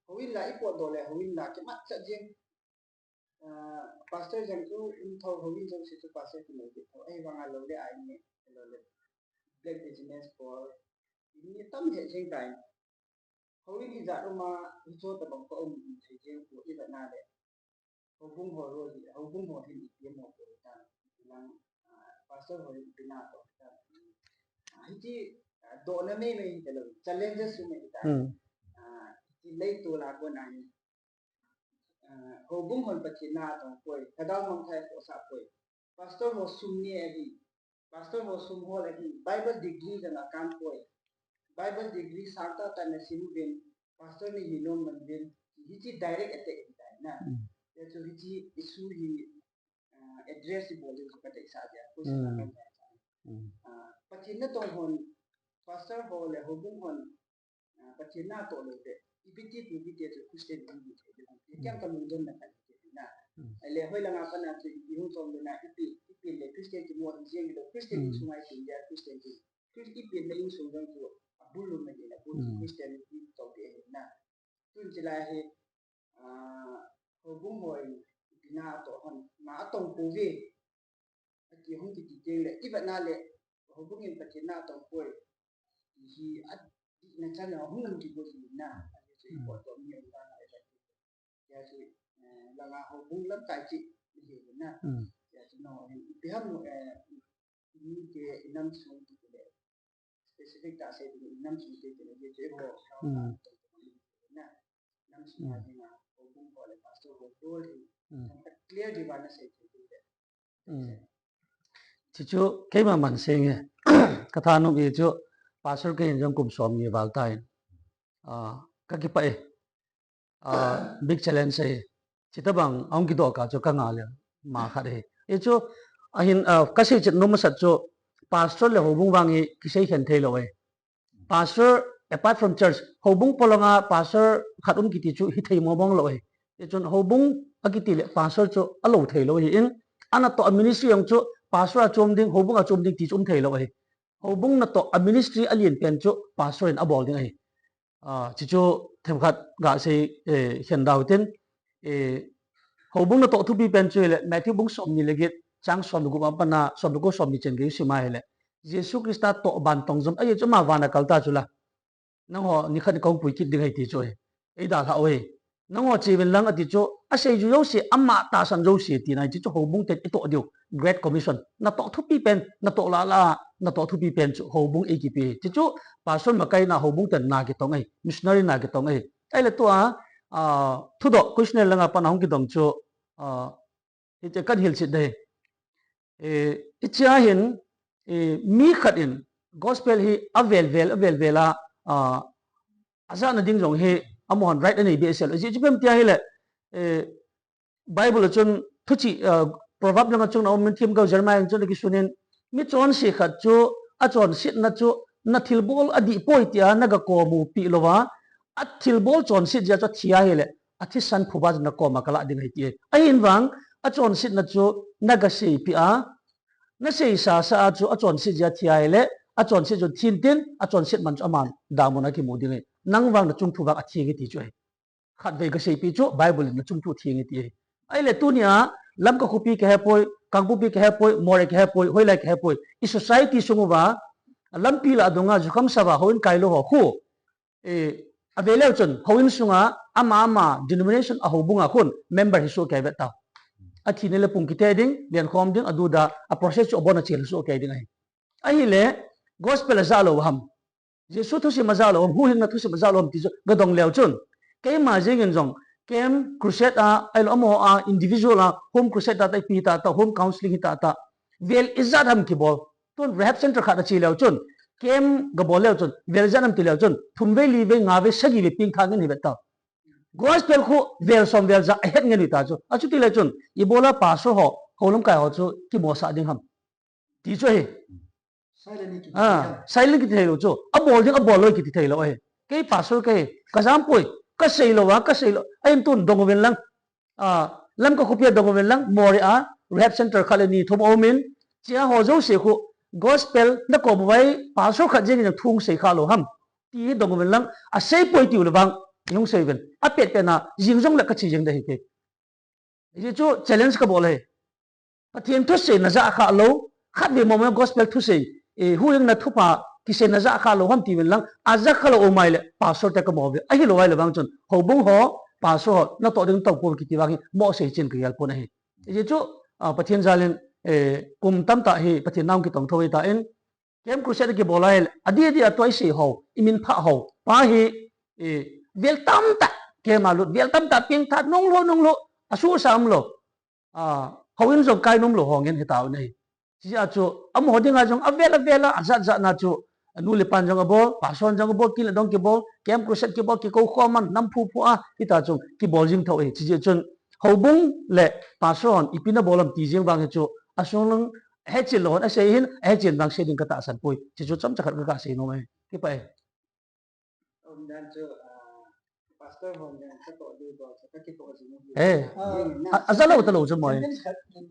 Houin la i potdoh le, houin la kimat chat jing. Ah, Pastor jong chu um thou, houin jong se chu Pastor kinei kit thou. Ahivanga lou le ai ne, lou le black business for, mi tam he jing tai. Houin ijat um a, hiche tabang pa um thei jing pu ivet na le. houbung ho role hi, houbung ho hin ipi mo ko ta, lang, ah, pastor ho hin ipi natoh ta. Ah, hichi, ah, dohna mei mei hi ta lo, challenges su mei ta. Ah, hichi lei to la ko na hi. Ah, houbung hon Pathen na atong poi, thadou mangthah tohsah poi. Pastor ho sum ne ahi, pastor ho sum hol ahi, Bible degree jong akan poi. Bible degree sang tah tah nasim uvin, pastor nahi nom man uvin, hichi direct attack ahi tai na. Hichu hichi issue hi, ah, address ibol ding kati sa dia, question akan tai. Ah, Pathen natong hon, pastor ho le houbung hon, ah, Pathen natoh lou le, ipi ti, ipi ti chu Christian ihi thei lou. Ipi ti kalungdon na kati na. Ahile hoilanga pat na chu ipi hung chom le na, ipi, ipi le Christian kimo hi jeng lou, Christian insunga ipi le Christian ki. Chris-, ipi le insung jong chu abul lum na le, abul chu Christian ipi to ti na. Tun chilai hi, ah, houbung hon ipi natoh hon, na atong pouve. Ati hung kiti teng le, ivet na le, houbung in Pathen na atong poi. Ti hi adihna chan a hung hung kibol hi na. Ati chu i pot to mi ong ba na ivet. Tia chu, eh, langa houbung lamkai chu ihi na. Tia chu no, ipi ham, eh, mite inam sung ti le. Specific tah sei ding, inam sung te te na, te te ho, na, nam sung a ding a, houbung ho le pastor ho role hi, clear ding vang na sei thei ding le. Chuchu, keima man sei nge, ka thanom e chu, pastor kei in jong kum som ni val tai. Ah, ka kipah e. Ah, big challenge ahi. Chuti bang, ahung kidoh kah chu ka ngah le, ma khat ahi. Hichu, ahin, ah, ka sei chet nom masat chu, pastor le houbung vang hi kisei khen thei lou ahi. Pastor, apart from church, houbung polanga pastor khat um kiti chu hithei mong mong lou ahi. Hichun houbung akiti le pastor chu alou thei lou ahi in, anatoh a ministry jong chu pastor achom ding, houbung achom ding ti chu um thei lou ahi. Houbung natoh a ministry alen pen chu pastor in abol ding ahi. Ah, chuchu themkhat ga sei, eh, khen dau tin, eh, houbung natoh thupi pen chu hile, Matthew bung som ni le get, chang som le gup a pat na, som le ko som ni chen gei sim a hile. Jesu Christa toh ban tong jom, ahi chu ama van a kal ta chu la. Nangho nikhat ni kahung pui kit ding ahi ti chu ahi. Ei dalha u ahi. Nangho che uvin lang ati chu, asei ju jouse, ama tahsan jouse tina ahi, chuchu houbung ten itoh diu, Great Commission. Natoh thupi pen, natoh lah lah, natoh thupi pen chu houbung eikipe. Chuchu pastor makai na houbung ten na kitong ahi, missionary na kitong ahi. Ahile tua, ah, thudoh, questionnaire langa pat na hung kidong chu, ah, Hiche kan hilchet ding ahi. Eh, hichea hin, eh, mi khat in gospel hi avel vel, avel vel a, ah, ajahna ding jong hi amahon right anei behseh lou. Ajeh chu ipi ham tia hile, eh, Bible a chun thuchih, ah, Proverb langa chun aum in themgao Jeremiah chun akisun in, mi chonse khat chu, achonsetna chu, na thilbol adih poi tia naga komu pi louva, athilbol chonset jeh a chu athi a hile, athisan phuba chu nakoma kalah ding ahi ti ahi. Ahin vang, achonsetna chu naga seipi a, naseisa sa a chu achonset jeh a thi a hile, achonset chu thin tin, achonset man chu aman damun a kimu ding ahi. Nang vang nachung thu vang athi nge ti chu ahi. Khatvei kaseipi chu Bible in nachung thu athi nge ti ahi. Ahile tunia, Lamka khopi kahepoi, Kangpokpi kahepoi, Moreh kahepoi, hoilai kahepoi. I society sung uva, lampi lah a dunga, jukham sava, houin kailou ho khu. Eh, aveleu chun, houin sunga, ama ama, denomination a houbunga khun, member hi soh kei vet tau. Athi nile pung kite ding, lenkhom ding, aduda, a process chu abon a chel soh kei ding ahi. Ahile, gospel ajah lou ham. Jesu thusim ajah lou ham, huhhingna thusim ajah lou ham ti chu, gadong leu chun. Keima jeng in jong, camp, crusade a, ahilou amaho a, individual a, home crusade tata, ipi tata, home counseling hi tata. Vel ijat ham kibol. Tun rehab center khat a che leu chun, camp gabol leu chun, vel ijat ham ti leu chun, thum vei, li vei, nga vei, sagi vei, pengtha ngen hi vet tau. Gospel khu vel som vel ja ahet ngen hi ta chu. Achuti leu chun, ibola pastor ho, houlamkai ho chu, kimosah ding ham. Ti chu ahi. Silent kiti Ah, thei. Silent kiti thei lou chu. Abol ding, abol lou kiti thei lou ahi. Kei pastor kahi, kajam poi, kasei lou a, kasei lou. Ahin tun dong uvin lang. Ah, Lamka khopi a dong uvin lang, Moreh a, rehab center khat le ni thum aum in, chea ho jouse khu, gospel nakom uva, pastor khat jeng in thu hung sei kha lou ham. Ti hi dong uvin lang, asei poi tiu le vang, hung sei uvin. Apet pet na, jing jong le kache jeng ding ahi kei. Hichu challenge kabol ahi. Pathen thusei najah kha lou, khatvei momo gospel thusei, eh, huhhingna thupha kisei najah kha lou ham ti uvin lang, ajah kha lou um ahile, pastor te kamo uve. Ahilou ahile vang chun, houbung ho, pastor ho natoh ding tao poi kiti vang hi, mo sei chin kagel pon ahi. Hijeh chun, ah, Pathen jal in, eh, kum tamtah hi, Pathen nau kitong thou ahitan, Camp Crusade kibol a ahile, adeh deh a tua isei ho, imin phah ho, pa hi, eh, vel tamtah, camp a lut, vel tamtah, pengtha, nung lou, nung lou, asuhsa umlou. Ah, houin jong kai nom lou ho ngen hita u ahi. Hijeh a chu, amaho dinga jong avel avel a, ajat jat na chu, anu le pan jong abol, pastor jong abol, kin le dong kibol, Camp Crusade kibol, kikou khom a, nam phu phu a, hita chu, kibol jing thou ahi. Hijeh chun, houbung le pastor hon, ipi nabol ham ti jeng vang hi chu, asung lung, ahechen lou hon, asei hin, ahechen vang sei ding katahsan poi. Hichu chomcha khat kaga sei nom ahi. Kipah e. Umdan chu, ah, pastor hon jong katoh ding bol chu kakitoh jing u ahi. Eh. Ah, a, ajat lou talou chu mo e. Sentence khat, mm,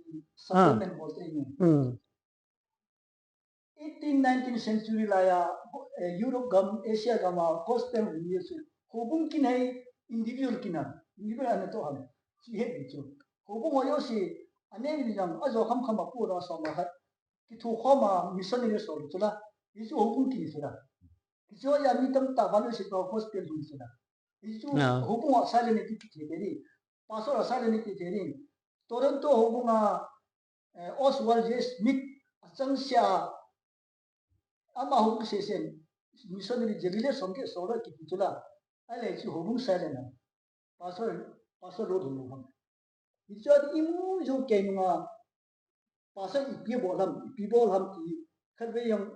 ah, supplement bol te ni. Hmm. Eighteen, nineteenth century laiya, eh, Europe gam, Asia gam a gospel hung hi chu houbung kin ahi, individual kin a, individual a natoh ham. Chu het ding chu. Houbung ho jouse, anei ni jong, ajo kham kham a pura som a khat kithokhom a missionary sol chu la. Hichu houbung kin chu la. Hichu a mi tamtah vannoi seipa gospel hung chu la. Hichu, ah, houbung a silent kiti thei ding. Pastor a silent kiti thei ding. Toronto houbung a, eh, Oswald J Smith achangseh a, ama houbung sesen, missionary Galilee som kit sol a kiti chu la. Ahile chu houbung silent a. Pastor, pastor lo ding ham. Hichu a imu jong kei nunga, pastor ipi bol ham, ipi bol ham ti, khatvei jong,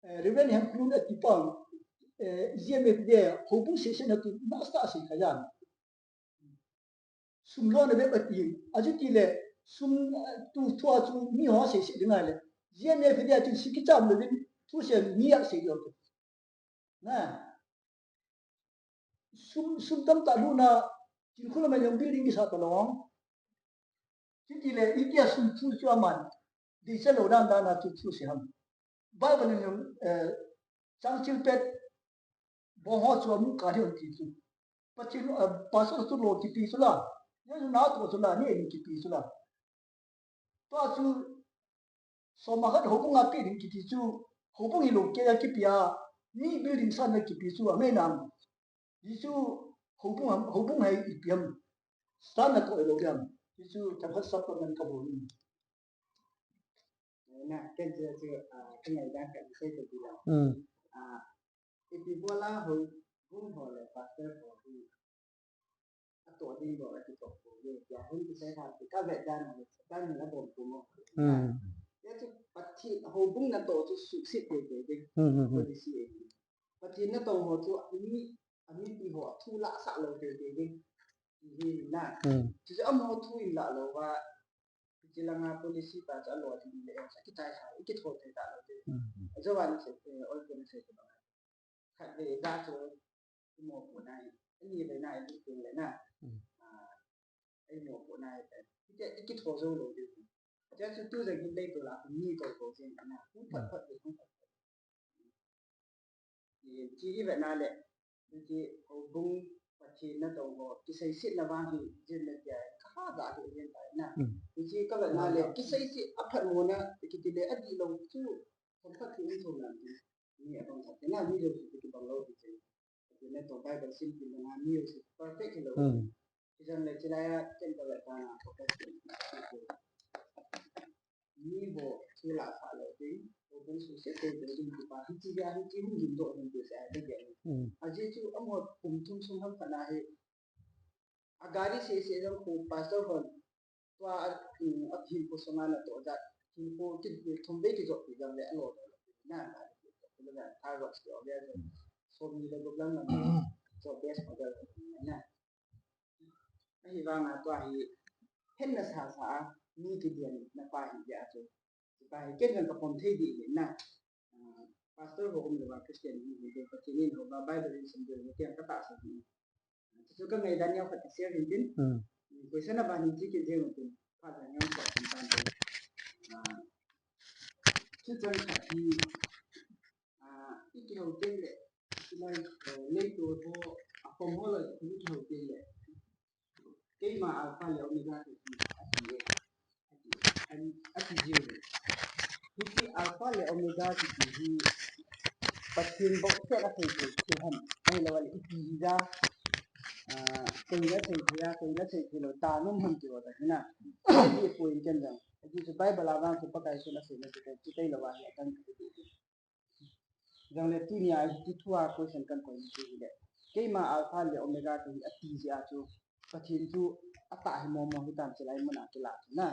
eh, Reverend Hemklun ati pa, eh, G M F D houbung sesen a tu, master sei kha jeng. Sum lona bep ati, achuti le, sum, eh, tu thua chu mi ho sei sei ding ahile, G M F D a chu si kicham louvin, thusei mi a sei ding. Na. Sum, sum tamtah lutna, Chinkholam a jong building kisa talou. Chuti le, itia sum thu chu aman, deichat lou dan dan a chu thusei ham. Bible in jong, eh, chang chil pet, bong ho chu amu kha ding ti chu. Pathen, eh, pastor chu lo kiti chu la. Jesu natoh chu la, ni ni kiti chu la. Tua chu, som a khat houbung a pe ding kiti chu, houbung hilou kei a kipe a, mi building san a kipe chu, angai nam. Hichu houbung ham, houbung hi ipi ham, san natoh lou ding ham. Hichu themkhat supplement kabol in. Na, ken chu, chu, ah, kangai dan khat sei ta ding la. Hmm. Ah, ipi bol a houbung ho le pastor ho hi atoh ding bol a kitoh bol e, tia hung kisei tha ti kavet dan a le, Satan in abol pum o. Hmm. Tia chu Pathen houbung natoh chu suhset teitei ding. Hmm, hmm, hmm. Policy e. Pathen natong ho chu ami, amipi ho thu lahsah lou teitei ding. Ti hi na. Hmm. Chuchu amaho thu in lah lou va, hiche langa policy pa chu alo ding le, akichai sa, ikithou thei talou ding. Hmm. Ajeh vang chu, eh, oi policy chu. Khatvei ga chu imopohna, anivei na, ilut teng le na. Hmm. Ah, imopohna, hitia ikithou jou lou ding. Hitia chu tu jong hin leitol a hung ni kou kou jeng na, hung phat phat le, hung phat phat. Hiche ivet na le, hiche houbung Pathen natong ho, kiseisetna vang hi, jin le tia, kaha ga hi jin tai na. Hmm. Hiche kavet na le, kiseiset aphatmona, kiti le, adihlou chu, hung phat hi um thou nan ti. Mi abang khat te na, mi jouse kibang lou ti chu. Ati le toh Bible sim ti le na, mi jouse perfect hilou. Hmm. Hijongle chulai a ken kavet na focus ti. Mi ho thu lahsah lou ding, houbung suhset teitei ding ti pa, hiche a hiche hung gimdoh ding ti sa a ding. Hmm. Ajeh chu amaho kum thum sung ham khat na hi, agari seh seh jong khu pastor hon, tua a, um, ahinkho sunga natoh jat, hinkho ki, thum vei kijot ti jong le alo, na, na, na, tharvats ti o le jong, somni le gup lang na, so best model na. Ahivanga tua hi, hetna sasa a, mi kidian na pa hi dia chu. Chuti pa hi ken jong kapom thei ding ahi na. Ah, pastor ho umlouva Christian hi, hi, Pathen in houva Bible in sim diu ahi ti jong katahsan ahi. Chuchu kangaidam neo khat kashare intin. Hmm. Question aban in ti kit jeng utin. Phat jong neo khat tin tan tin. Ah, chuchan khat hi, ah, ikihou teng le, chulai, eh, leitol ho, apom ho loi ikihou teng le. Keima Alpha le Omega kiti ahi e. Ati, ati, ati jiu e. Hiche Alpha le Omega kiti hi Pathen bou khat a thei thei thil ham. Ahilou le ipi hija. Ah, koi na thei thei a, koi na thei thei lou, ta nom ham ti ho ta hi na. Ti point ken jang. Ti chu Bible a vang chu Pakai chu na sei na chu ken, chu tei lou a hi a kan ti ti. Jang le tunia hi ti thu a question kan koi na chu hi le. Keima Alpha le Omega ka hi a ti ji a chu. Pathen chu a ta hi mo mo hi tam chi lai mun a ki la chu na.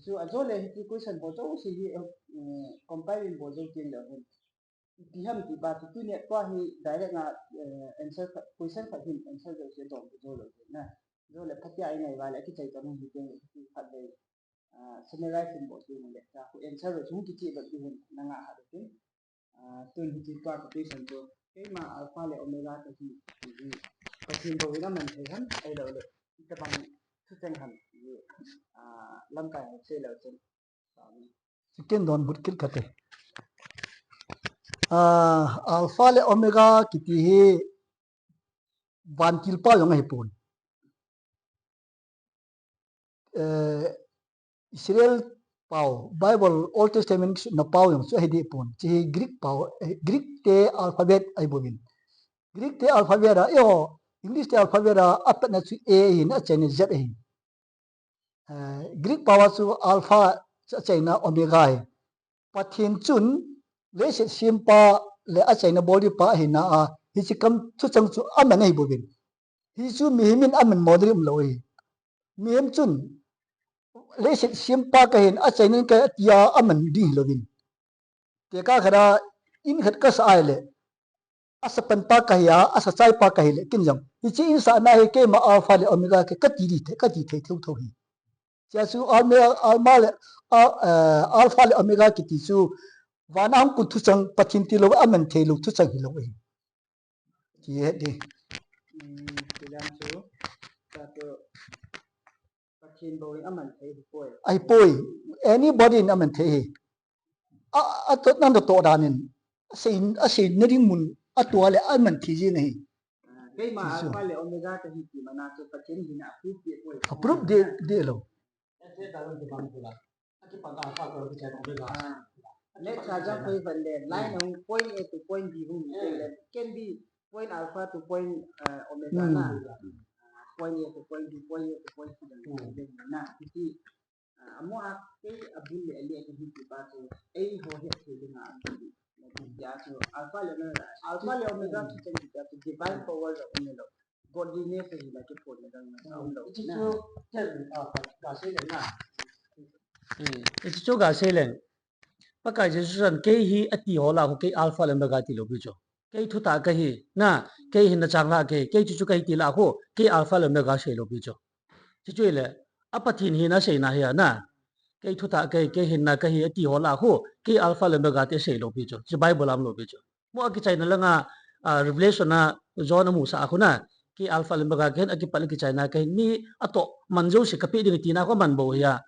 Chu a jo le hi ti question bo jo si hi, eh, compile in bo jo tin le hin. Iti ham ti pa chu tunia tua hi direct nga, eh, answer khat, question khat hin answer jo se dom jo lo na. Jo le phatia i ngai va le kichai ta hung hi teng le khat le, ah, summarize in bol teng le ta khu answer lo chung kichi ba ti hin na nga ha de tin. Ah, tun hi ti tua ka question chu keima Alpha le Omega ka hi, hi, hi. Pathen bou in a man thei ham, ai lo le. Ita bang thu chang ham, hi, ah, lamkai ho se lo chen. Amen. Ken don but kit kate. Ah, Alpha le Omega kiti hi vantil pao jong ahi pon. Eh, Israel pao, Bible Old Testament na pao jong chu ahi di pon. Chi hi Greek pao, eh, Greek te alphabet ahi bovin. Greek te alphabet a, eh, English te alphabet a, a patna chu A ahi, na achaina Z ahi. Eh, Greek pao a chu Alpha, achaina Omega ahi. Pathen chun leiset sempa le achaina bolpa ahina a, hiche kam thuchang chu aman ahi bovin. Hichu mihem in aman mo ding um lou ahi. Mihem chun leiset sempa kahin, achaina kahi tia aman ding hi louvin. Tekah khat a in khat ka sa ai le, asa pan pa kahi a, asa chai pa kahi le, kin jong. Hiche in sa na hi keima Alpha le Omega kahi kati di thei, kati thei thou thou hi. Chia chu Alme-, Alma le, Al-, eh, Alpha le Omega kiti chu, vana hung kun thuchang Pathen tilou, aman thei lou thuchang hi lou ahi. Ti het di. Hmm, ti dan chu, ta chu, Pathen bou in aman thei hi poi. Ahi poi. Anybody in aman thei hi. A, a to, nang to to dan in. Asei, asei na ding mun, a to le aman thei ji na hi. Ah, keima Alpha le Omega kahi ti mana chu Pathen hina a proof di poi. A proof di, di lou. Ah, next a jang koi van le, line hung point A to point B hung le, can be point alpha to point, uh, omega na. Point A to point B, point A to point C na. Iti, uh, amo a kei abul le ali a kei ti pa chu, ei ho he thei le nga abul le. Tia chu, alpha le omega, alpha le omega chu can be divine power le omega. Godliness hi la kiphonna dang na, hmm, um lo. Hichu chu, ken, ah, ka, ka sei leng na. Hmm, hichu chu ka sei leng. Pakai Jesu chan kei hi ati ho lah a khu kei Alpha le Omega ti lou pi chu. Kei thutah kahi, na, kei hinna chang lah a kahi, kei chu chu kahi ti lah a khu, kei Alpha le Omega sei lou pi chu. Chu chu le, a Pathen hina seina hi a na. Kei thutah kahi, kei hinna kahi ati ho lah a khu, kei Alpha le Omega ti sei lou pi chu. Chu Bible a um lou pi chu. Mo a kichaina langa, ah, Revelation a John amusah a khu na, kei Alpha le Omega kahin, akipat le kichaina kahin, mi atoh man jouse kapeh ding tina khu aman bou hi a.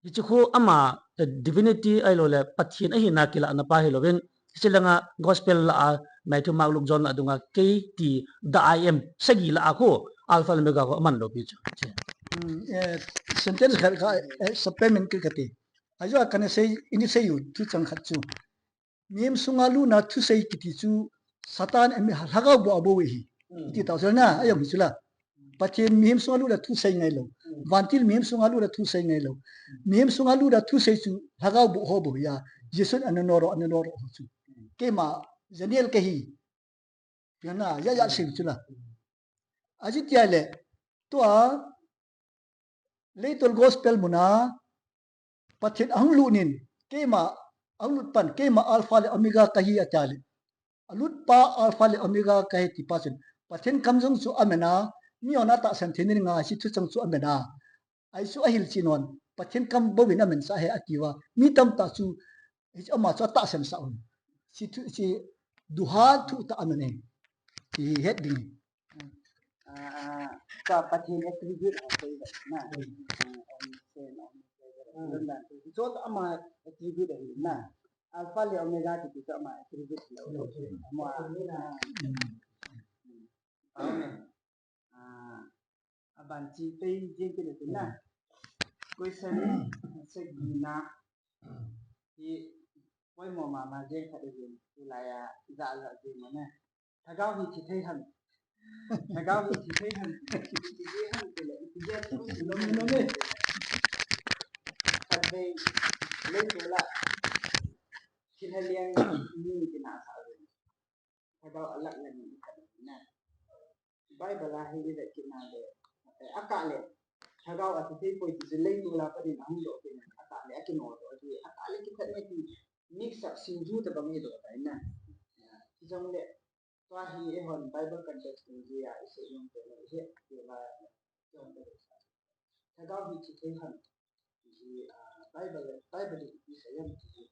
Hichu khu ama, eh, divinity ahilou le Pathen ahina kilahna pa hi louvin, hiche langa gospel lah a, Matthew, Mark, Luke, John lah a dunga, kei ti the I am, sagi lah a khu, Alpha le Omega khu aman lou pi chu. Hmm, eh, sentence khat kha, eh, supplement kit kate. Ajo a kana sei, ini sei u, thuchang khat chu. Mihem sunga lutna thusei kiti chu Satan a mi lhagao bou a bou ahi. Hmm. Ti tau chu na, a jong hi chu la. Pathen mihem sunga lutna thusei ngai lou. Hmm. Vantil mihem sunga lutna thusei ngai lou. Hmm. Mihem sunga lutna thusei chu lhagao bou ho bou ahi a. Jesu in ana noro, ana noro ho chu. Hmm. Keima Daniel kahi. Pi na, ya, ya, hmm, sei chu la. Hmm. Aji tia le, tua, Leitol gospel muna, Pathen ahung lut in, keima, ahung lut pan, keima Alpha le Omega kahi ati le. Alut pa Alpha le Omega kahi ti pa chun, Pathen kam jong chu aman a, mi hon atahsan thei ding a, hiche thuchang chu aman a. Ahi chu ahil chin hon, Pathen kam bou in aman sah e ati uva, mi tamtah chu, hichu ama chu atahsan sah un. Hiche thu, hiche duha thu tah aman e. Ti het ding. Ah, ah, ka Pathen attribute ho sei ba na. Hmm. Ah, omniscient, omnipresent. Hmm. Lam dan tu. Chu ama attribute ahi na. Alpha le Omega ti chu ama attribute lo. Hmm. Ama, ah. Hmm. Amen. Ah, aban chi tei jing kit le tin na. Hmm. Question sagi na. Hi poimo mama jeng khat ahin, tulai a ja ja jeng mo na. Lhagao hi thi thei ham? Lhagao hi thi thei ham, thi thei ham ti le, thi thei ham ti le, thi thei ham ti le. Khatvei, leitol a thilha liang ni tina sa le. Lhagao alah le ni khat na. Bible a hi i vet kit na le, eh, akah le, lhagao a thi thei poi ti chu leitol a pat in ahung doh kit na, akah le, akinodoh a ti, akah le kithat ne ti, mix up singju tabang i doh tai na. Hijongle, tua hi eihon Bible context ding jeh a i sei nom te le, i het te le, i hon te le. Lhagao hi thi thei ham, ti hi, ah, Bible le, Bible in ipi sei ham ti hi,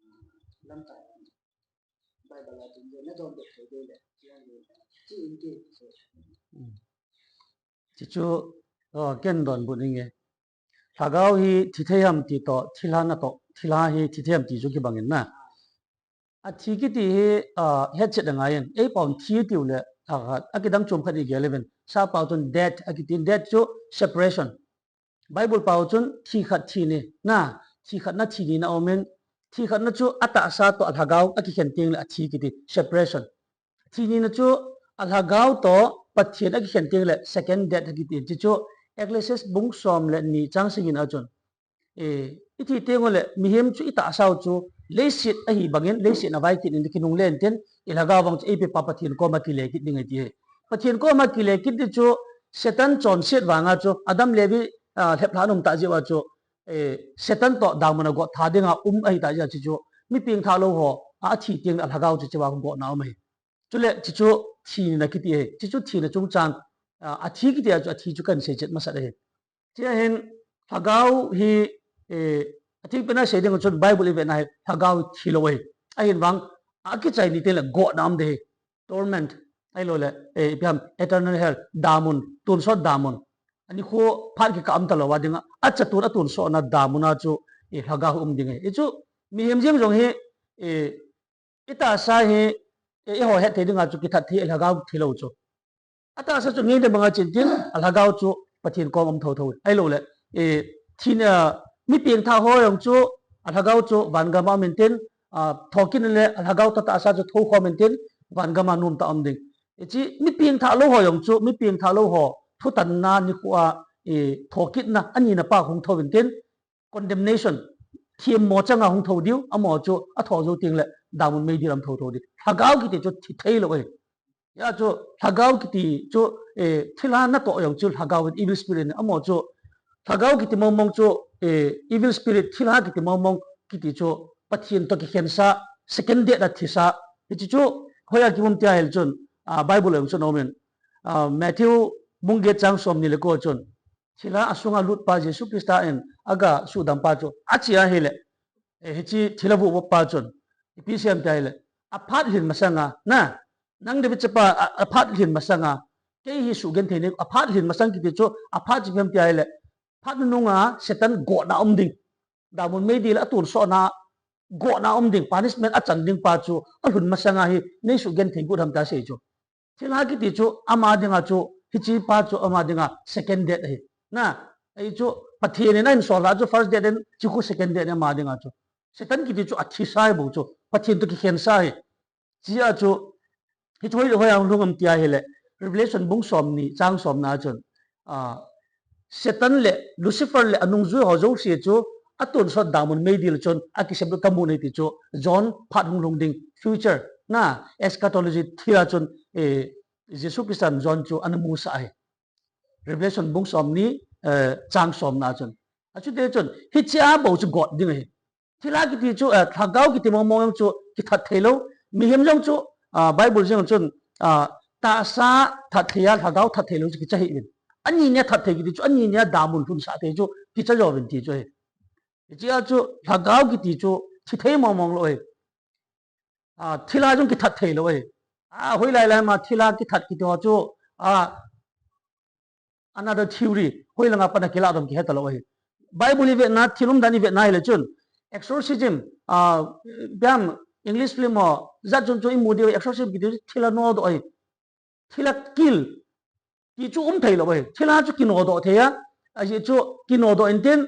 ah, lamkai a Bible a ding le, na donbut thei ding le, ti a ni, ti in ti, ti sei. Chuchu, oh, ken donbut inge. Lhagao hi thi thei ham ti toh, thilha natoh, thilha hi thi thei ham ti chu kibang in na. Athi kiti hi, ah, hetchet angai in. Ei pao in thi tiu le, ah, akidang chom khat i gel uvin. Sappao chun death, akiti death chu separation. Bible pao chun thi khat thi ni, na, thi khat na thi ni na um in, thi khat na chu atahsa toh alhagao akikhen teng le athi kiti, separation. Thi ni na chu alhagao toh Pathen akikhen teng le second death akiti. Chuchu Ecclesiastes bung som le ni chang sagi na chun, eh, i thi teng le mihem chu i tahsa u chu leiset ahi bang in, leiset na vai kit in kinungle in tin, i lhagao vang chu ei pepa Pathen koma kile kit ding ahi ti. Pathen koma kile kit ti chu Satan chonset vang a chu Adam le Evi, ah, lheplhah na um tah jeh a chu, eh, Satan toh damun a got tha ding a um ahi tah jeh a chu, chu mi pengthah lou ho, a, athi teng le alhagao chu chu a got na um ahi. Chule, chuchu thi ni na kiti ahi. Chuchu thi na chungchang, ah, athi kiti a chu athi chu kan sei chet masat ahi. Chia hin lhagao hi, eh, atheng pen a sei ding chun Bible i vet na hi lhagao hi thi lou ahi. Ahin vang, akichai ni teng le got na um ding ahi. Torment. Ahilou le, eh, ipi ham, eternal hell, damun, tonsot damun. Anikho phat kikah um talou a ding a, acha tun a tonsot na damun a chu, eh, lhagao um ding ahi. Hichu, mihem jeng jong hi, eh, i tahsa hi, eh, eiho het thei ding a chu kithat thei, lhagao thi lou chu. Atahsa chu ngeina bang a chen tin, alhagao chu Pathen kom um thotho. Ahilou le, eh, thi na, mi pengthah ho jong chu, alhagao chu vangam a um in tin, ah, thokit na le alhagao toh tahsa chu thokhom in tin, vangam a nom tah a um ding. Hichi, mi pengthah lou ho jong chu, mi pengthah lou ho, thutanna nikho a, eh, thokitna, ani na pa hung tho in tin, condemnation, themmo chang a hung tho diu, amaho chu atho jou teng le, damun meidil a um thotho ding. Lhagao kiti chu thi thei lou ahi. Hia chu, lhagao kiti chu, eh, thilha natoh jong chu, lhagao in evil spirit in, amaho chu, lhagao kiti mong mong chu, eh, evil spirit, thilha kiti mong mong kiti chu, Pathen toh kikhen sa, second death a thi sa, hichi chu, hoiya kimu em tia hile chun, ah, Bible a jong chun aum in, ah, Matthew bung get chang som ni le ko chun, thilha a sunga lut pa Jesu Christa in aga suhdam pa chu achi ahile, eh, hichi thilha vuh vuh pa chun, ipi asei em tia hile, aphat lhin masang a, na, nang David chapa, a, aphat lhin masang a, kei hi suhgenthei nei, aphat lhin masang kiti chu, aphat chu ipi ham tia hile, phat nunung a Satan gotna um ding, damun meidil a tonsot na, gotna um ding, punishment achan ding pa chu, alhun masang a hi, nei suhgenthei got ham tia asei chu. Thilha kiti chu ama dinga chu, hichi pa chu ama dinga second death ahi. Na, ahi chu Pathen in ahin sol a chu first death in, chu khu second death in ama dinga chu. Satan kiti chu athi sa ahi bou chu, Pathen toh kikhen sa ahi. Chia chu, hichu hoi, hoiya hung lhung em tia hile, Revelation bung som ni, chang som na chun, ah, Satan le Lucifer le anungjui ho jouse chu atonsot damun meidil chun akisem lut kamu nei ti chu John phat hung lhung ding future na eschatology thil a chun, eh, Jesu Christan John chu ana musah ahi. Revelation bung som ni, eh, chang som na chun. Achuti chun, hichia bou chu got ding ahi. Thilha kiti chu, eh, lhagao kiti mong mong jong chu kithat thei lou. Mihem jong chu, ah, Bible jong chun, ah, tahsa that thei a, lhagao that thei lou chu kicha hih in. Ani nia that thei kiti chu, ani nia damun lhunsah thei chu kicha jouvin ti chu ahi. Hichia chu lhagao kiti chu thi thei mong mong lou ahi. Ah, thilha jong kithat thei lou ahi. Ah, hoilai lai ma thilha kithat kiti ho chu, ah, another theory, hoilanga pat a kilah dom kihe talou ahi. Bible i vetna, thil umdan i vetna hile chun, exorcism, ah, biam English film ho, jat chom chom i mu diu exorcism kiti chu thilha nodoh ahi. Thilha kil, ti chu um thei lou ahi. Thilha chu kinodoh thei a, ajeh chu kinodoh in tin,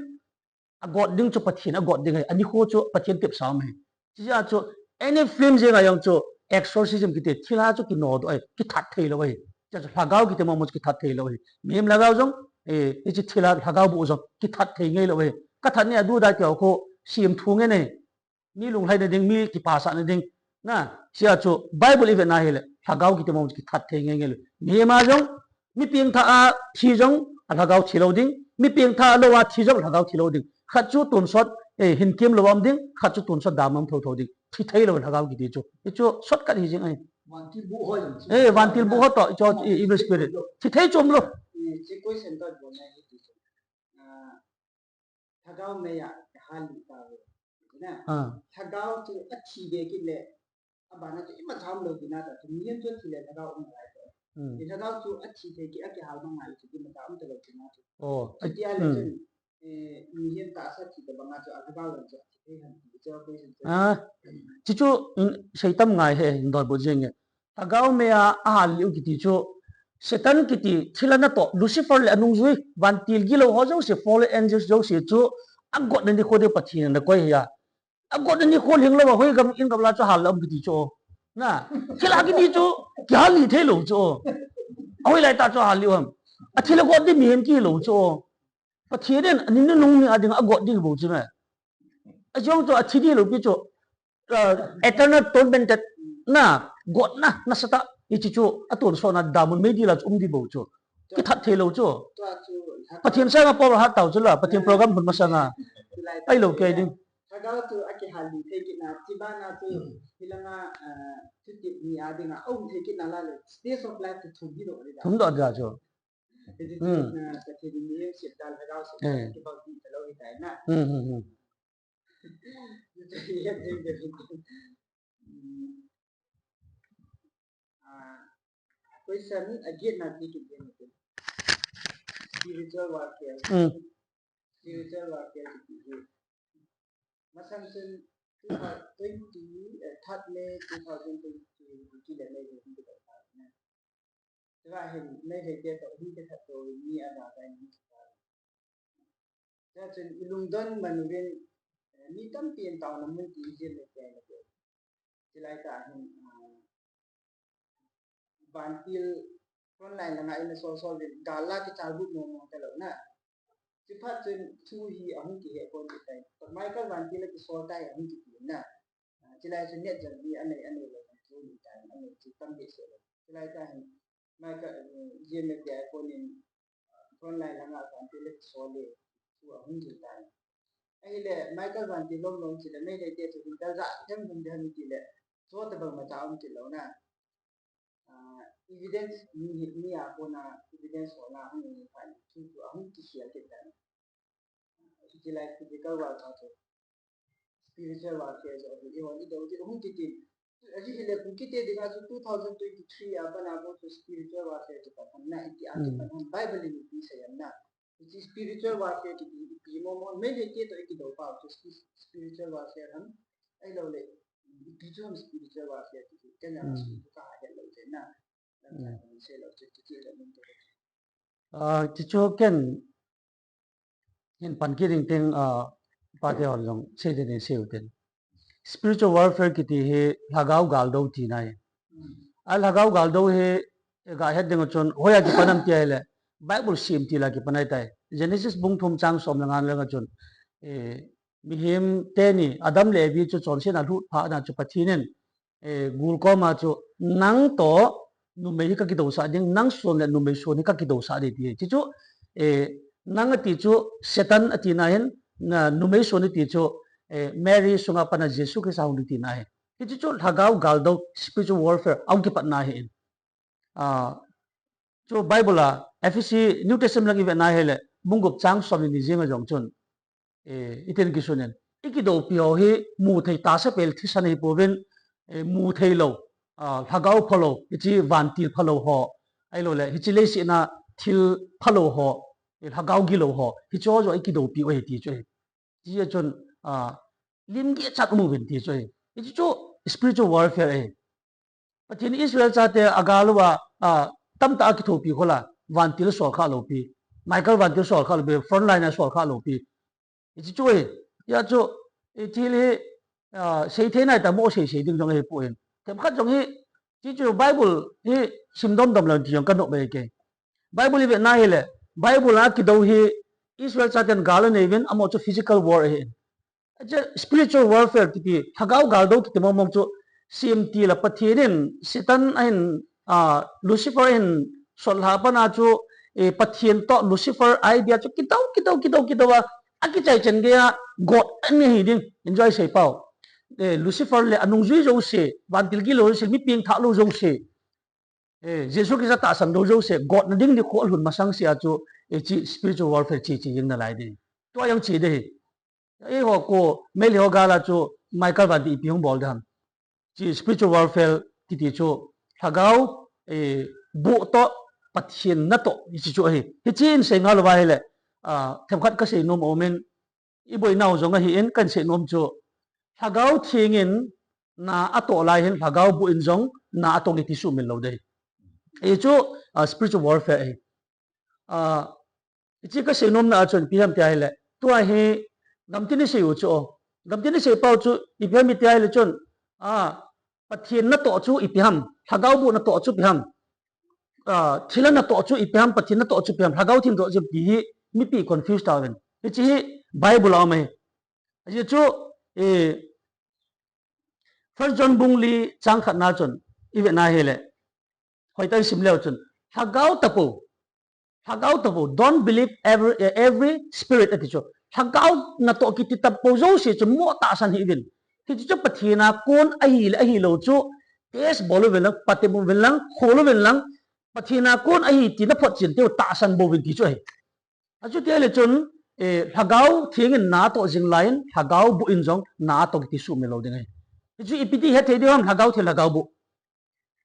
agot ding chu Pathen agot ding ahi, anikho chu Pathen tepsa um ahi. Chia chu any film jeng a jong chu exorcism kiti thilha chu kinodoh ahi, kithat thei lou ahi. Hiche chu lhagao kiti momo chu kithat thei lou ahi. Mihem lhagao jong, eh, hiche thil a lhagao bou jong kithat thei ngei lou ahi. Kathat ni adu da keu khu, sim thu nge ne. Mi lunglhaina ding, mi kipasahna ding. Na, hiche a chu Bible i vet na hile, lhagao kiti momo chu kithat thei ngei ngei lou. Mihem a jong, mi pengthah a thi jong, a lhagao thi lou ding. Mi pengthah a lou a thi jong, a lhagao thi lou ding. Khat chu tonsot, eh, hin kem lou a um ding, khat chu tonsot dam a um thotho ding. Thi thei lou lhagao kiti chu. Hichu shortcut hi jing ahi. Vantil bu ho jong chu. Eh, vantil bu ho toh, hichu, eh, evil spirit. Thi thei chu um lou. Eh, chi question toh bol na hi ti chu. Ah, lhagao mei a ka hal lih tauve. Na. Ah. Lhagao chu athi be kit le, abana chu imacha um lou tina ta chu, mihem chu athi le lhagao um nalai ta. Hmm. Lhagao chu athi thei kit, akihal mang ngai chu imacha um talou tina chu. Oh, chuti a le hmm. Chun, eh, mihem tahsa thi tabang a chu alhagao lang chu athi thei ham ti chu question chu. Ah, chuchu in, seitam ngai he, in doi bu jing e. Lhagao mei a ahal lih u kiti chu, Satan kiti thil a natoh, Lucifer le anungjui, vantil gilou ho jouse, fallen angels jouse chu, agotna nikho ding Pathen in ana koi ahi a. Agotna nikho lhinglou a, hoigam in gam la chu hal la um kiti chu. Na, thil a kiti chu, kihal lih thei lou chu. Ahoilai tah chu hal lih u ham. Athil a got ding mihem kihi lou chu. Pathen in anin nunung ni a ding a got ding bou chu me. Ajong chu athi ding lou pi chu, uh, eternal tormented na, gotna, nasatah, hiche chu, atonsotna damun meidil a chu um ding bou chu. Kithat thei lou chu. Pathen sanga power hat tau chu la, Pathen program hun masanga. Ai lou kei ding. Lhagao chu akihal lih thei kit na, chibana chu, hilanga, uh, thutep ni a dinga, um thei kit na la le, stage of life chu thum hi lou le. Thum doh dia chu. Hichu, hmm, na, Pathen in mihem sep dan, lhagao sep dan, eh, kibang ding talou hitai na. Hmm, hmm, hmm. Hmm. Ah, question again na ti kit ding. Spiritual warfare. Hmm. Spiritual warfare kiti hi. Masang chun two thousand twenty, eh, third May two thousand twenty-two, kile May hi kile ta na. Tua hin Meitei te toh hin kithat to mi a da da ni ta. Tua chun i lungdon man uvin, eh, mi tampi in taona mun ti jin le te le te. Chulai tah hin, ah, vantil front line langa in asol sol uvin, gal la kichalbut mong mong talou na. Chuphat chun thu hi ahung kihe pon ti tai. Michael vantil a kisol tai ahung kiti na. Ah, chulai chun net jong hi anei, anei lou, thu ni tai, anei chu tam behseh lou. Chulai tah hin Michael, eh, G M F D I a konin, ah, front line langa vantil a kisol le, thu ahung jil tai. Ahile, Michael vantil lom lom chule, Meitei te chu hin kal ja them hum dem ti le, cho tabang ma cha um ti lou na. Ah, evidence mi hi, mi a kona evidence ho na hung ni kha, chu chu ahung kikhel kit tai. Hiche lai physical warfare chu, spiritual warfare chu, ahi, ihon idou chu, hung kitin. Ahi hile, Kuki te dinga chu two thousand twenty-three a pat a bou chu spiritual warfare chu pat ham na, iti a chu pat ham, Bible in ipi asei ham na. Hiche spiritual warfare kiti hi ipi mo mo, Meitei te toh ikidou pau chu spi-, spiritual warfare ham, ahilou le, ipi chu ham spiritual warfare kiti, ken jong chu ka het lou jeh na. Lam chan in sei lou chu, kiti le mun to. Ah, chuchu ken hin pan kit ding teng, ah, pate hon jong sei ding sei u tin. Spiritual warfare kiti hi lhagao galdou tina ahi. A lhagao galdou hi, eh, ga het ding chun, hoiya kipan ham ti ahile, Bible sim til a kipan ahitai. Genesis bung thum chang som le nga lang a chun, eh, mihem teni, Adam le Evi chu chonsetna lut phat na chu Pathen in, eh, gul koma chu, nang toh numei hi kakidousah ding, nang son le numei son hi kakidousah ding ti hi. Chuchu, eh, nang ati chu Satan ati na hin, na numei son ati chu, eh, Mary sunga pat a Jesu Christa hung ding tina ahi. Hichu chu lhagao galdou, spiritual warfare, ahung kipat na ahi in. Ah, chu Bible a, Ephesi, New Testament lang i vet na ahile, bung gup chang som le ni jeng a jong chun, eh, itin kisun in. Ikidoupi ho hi, mu thei tahsa pel thisan ahi pouvin, eh, mu thei lou, ah, lhagao phalou, hiche vantil phalou ho, ahilou le, hiche leiset a thil phalou ho, eh, lhagao gilou ho, hiche ho joh ikidoupi u ahi ti chu ahi. Hiche a chun, ah, lim geh chat um uvin ti chu ahi. Hiche chu spiritual warfare ahi. Pathen in Israel chate agal uva, ah, tamtah a kithopi khol a, vantil sol kha lou pi. Michael vantil sol kha lou pi, front line a sol kha lou pi. Hiche chu ahi. Hijeh chun, i thil hi, ah, sei thei nai ta mo sei sei ding jong ahi poi. Themkhat jong hi, Hichu Bible hi simdom dom lou ti jong kanom e ke. Bible hi vena hile, Bible a kidou hi Israel chaten gal anei uvin, amaho chu physical war ahi. Achu spiritual warfare kiti, lhagao gal dou kiti mong mong chu, simtila Pathen in, Satan ahin, a, Lucifer ahin, sot lha pana chu, e, Pathen toh Lucifer idea chu kidou, kidou, kidou, kidou a, akichai chen geiya, God ani hi ding, enjoy sei pau. E, Lucifer le anungjui jouse, vantil gilou jouse, mi pengthah lou jouse. E, Jesu Christa tahsan lou jouse, God na ding nikho alhun masang sea chu, e, hiche spiritual warfare hiche, hiche jing nalai ding. Tua jong hiche ding ahi. Eiho ko, Meitei ho gal a chu, Michael vantil ipi hung bol ding ham. Hiche spiritual warfare kiti chu, lhagao, e, boh toh, Pathen natoh, hiche chu ahi. Hiche in sei ngal uva ahile, a, themkhat kasei nom aum in, iboinau jong ahin, kahin sei nom chu, Lhagao Theng in na atoh lai hin, Lhagao boh in jong na atoh kiti sumil lou ding. Hichu, a, spiritual warfare ahi. A, hiche kasei nomna a chun ipi ham tia ahile, tua hi gamtin isei u chu, gamtin isei pau chu ipi ham tia ahile chun, a, Pathen natoh chu ipi ham, Lhagao boh natoh chu ipi ham, a, thilha natoh chu ipi ham, Pathen natoh chu ipi ham, Lhagao Theng natoh chu ipi hi mipi confuse tauvin. Hiche hi Bible a um ahi. Ajeh chu, e, First John bung li chang khat na chun, ivet na hile, hoitah in sim leu chun, Lhagao tapou, Lhagao tapou, don't believe every, eh, every spirit ati chu. Lhagao natoh kiti tapou jouse chu mo tahsan hih uvin. Hichu chu Pathen a kon ahile ahilou chu, test bol uvin lang, patep uvin lang, khol uvin lang, Pathen a kon ahi ti naphotchen teu tahsan bou uvin ti chu ahi. Achuti ahile chun, eh, Lhagao Theng in na atoh jing lai in, Lhagao boh in jong na atoh kiti sumil lou ding ahi. Hichu ipi ti hetthei diu ham, Lhagao Theng, Lhagao boh.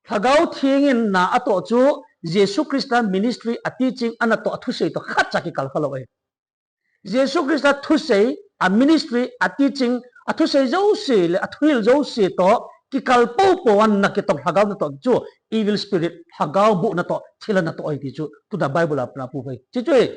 Lhagao Theng in na atoh chu Jesu Christa ministry, a teaching, anatoh, athusei toh khatcha kikal khalou ahi. Jesu Christa thusei, a ministry, a teaching, athusei jouse le athuhil jouse toh kikal poupou a na kitong Lhagao natoh chu evil spirit, Lhagao boh natoh, thilha natoh ahi ti chu tuna Bible a proof ahi. Hichu ahi.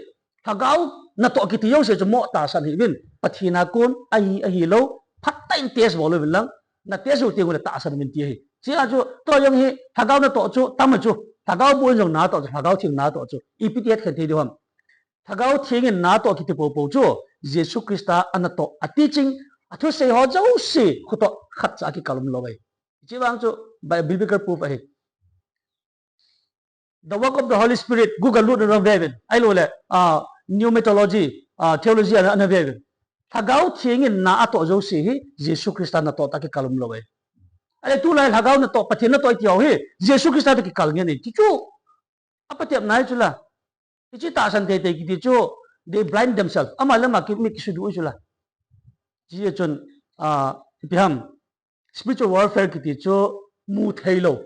Lhagao natoh kiti jouse chu mo tahsan hih uvin. Pathen a kon ahi ahilou, phatah in test bol uvin lang, na test u teng ule tahsan uvin ti ahi. Hichea chu, tua jong hi, Lhagao natoh chu, tam ahi chu, Lhagao boh in jong na atoh chu, Lhagao Theng na atoh chu, ipi ti hetkhen thei diu ham. Lhagao Theng in na atoh kiti poupou chu, Jesu Christa anatoh, a teaching, athusei ho jouse, khu toh khatcha kikal umlou ahi. Hiche vang chu, bi-, biblical proof ahi. The Work of the Holy Spirit, Google lut na ve uvin. Ahilou le, ah, pneumatology, ah, theology ana, ana ve uvin. Lhagao Theng in na atoh jouse hi, Jesu Christa natoh tah kikal umlou ahi. Ahile tulai Lhagao natoh, Pathen natoh iti ho hi, Jesu Christa toh kikal ngen ahi. Ti chu, apatep nai chu la. Hiche tahsan teitei kiti chu, they blind themselves. Ama le ama ki, mi kisudu chu la. Hiche chun, ah, ipi ham, spiritual warfare kiti chu mu thei lou.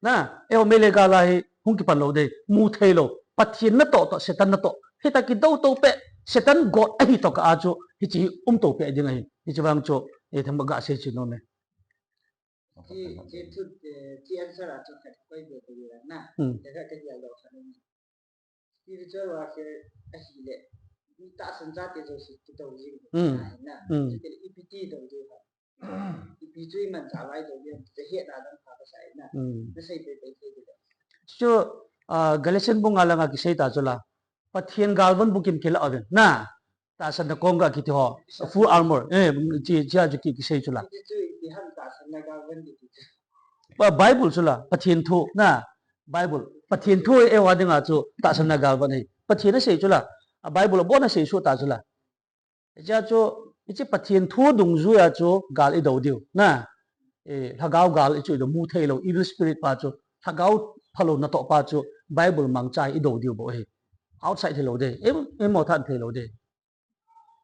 Na, eiho Meitei gal a hi hung kipan lou ding, mu thei lou. Pathen natoh toh, Satan natoh. Hitia kidou tou peh, Satan God ahi toh kah a chu, hiche hi um tou peh ding ahi. Hiche vang chu, eh, themkhat gasei chu nom e. Chi, chi thu, eh, chi answer a chu khat koi be be na. Hmm. Khat khat ya lo khat. Spiritual warfare ahile, mi tahsan chate jouse kidou jing Hmm. na, na. Hmm. Chutile ipi ti dou diu ham. Ipi chu imanchah uva idou diu ham. Chu hetna dang pha kasah na. Hmm. Nasei teitei thei diu. Chu, ah, Galatian bung nga langa kisei ta chu la. Pathen galvon bukim kila uvin. Na. Tahsanna kong ga kiti ho. Full armor. Eh, chi, chi a chu ki, kisei chu la. Hiche chu ipi ham tahsanna galvon kiti chu. Ba-, Bible chu la, Pathen thu, na, Bible. Pathen thu eiho dinga chu tahsanna galvon ahi. Pathen asei chu la, a Bible abon asei suh ta chu la. Hiche a chu, hiche Pathen thu dungjui a chu gal idou diu, na. Eh, Lhagao gal hichu idou mu thei lou, evil spirit pa chu, Lhagao phalou natoh pa chu, Bible mangcha idou diu bou ahi. Outside hilou ding, em, em mo than thei lou ding.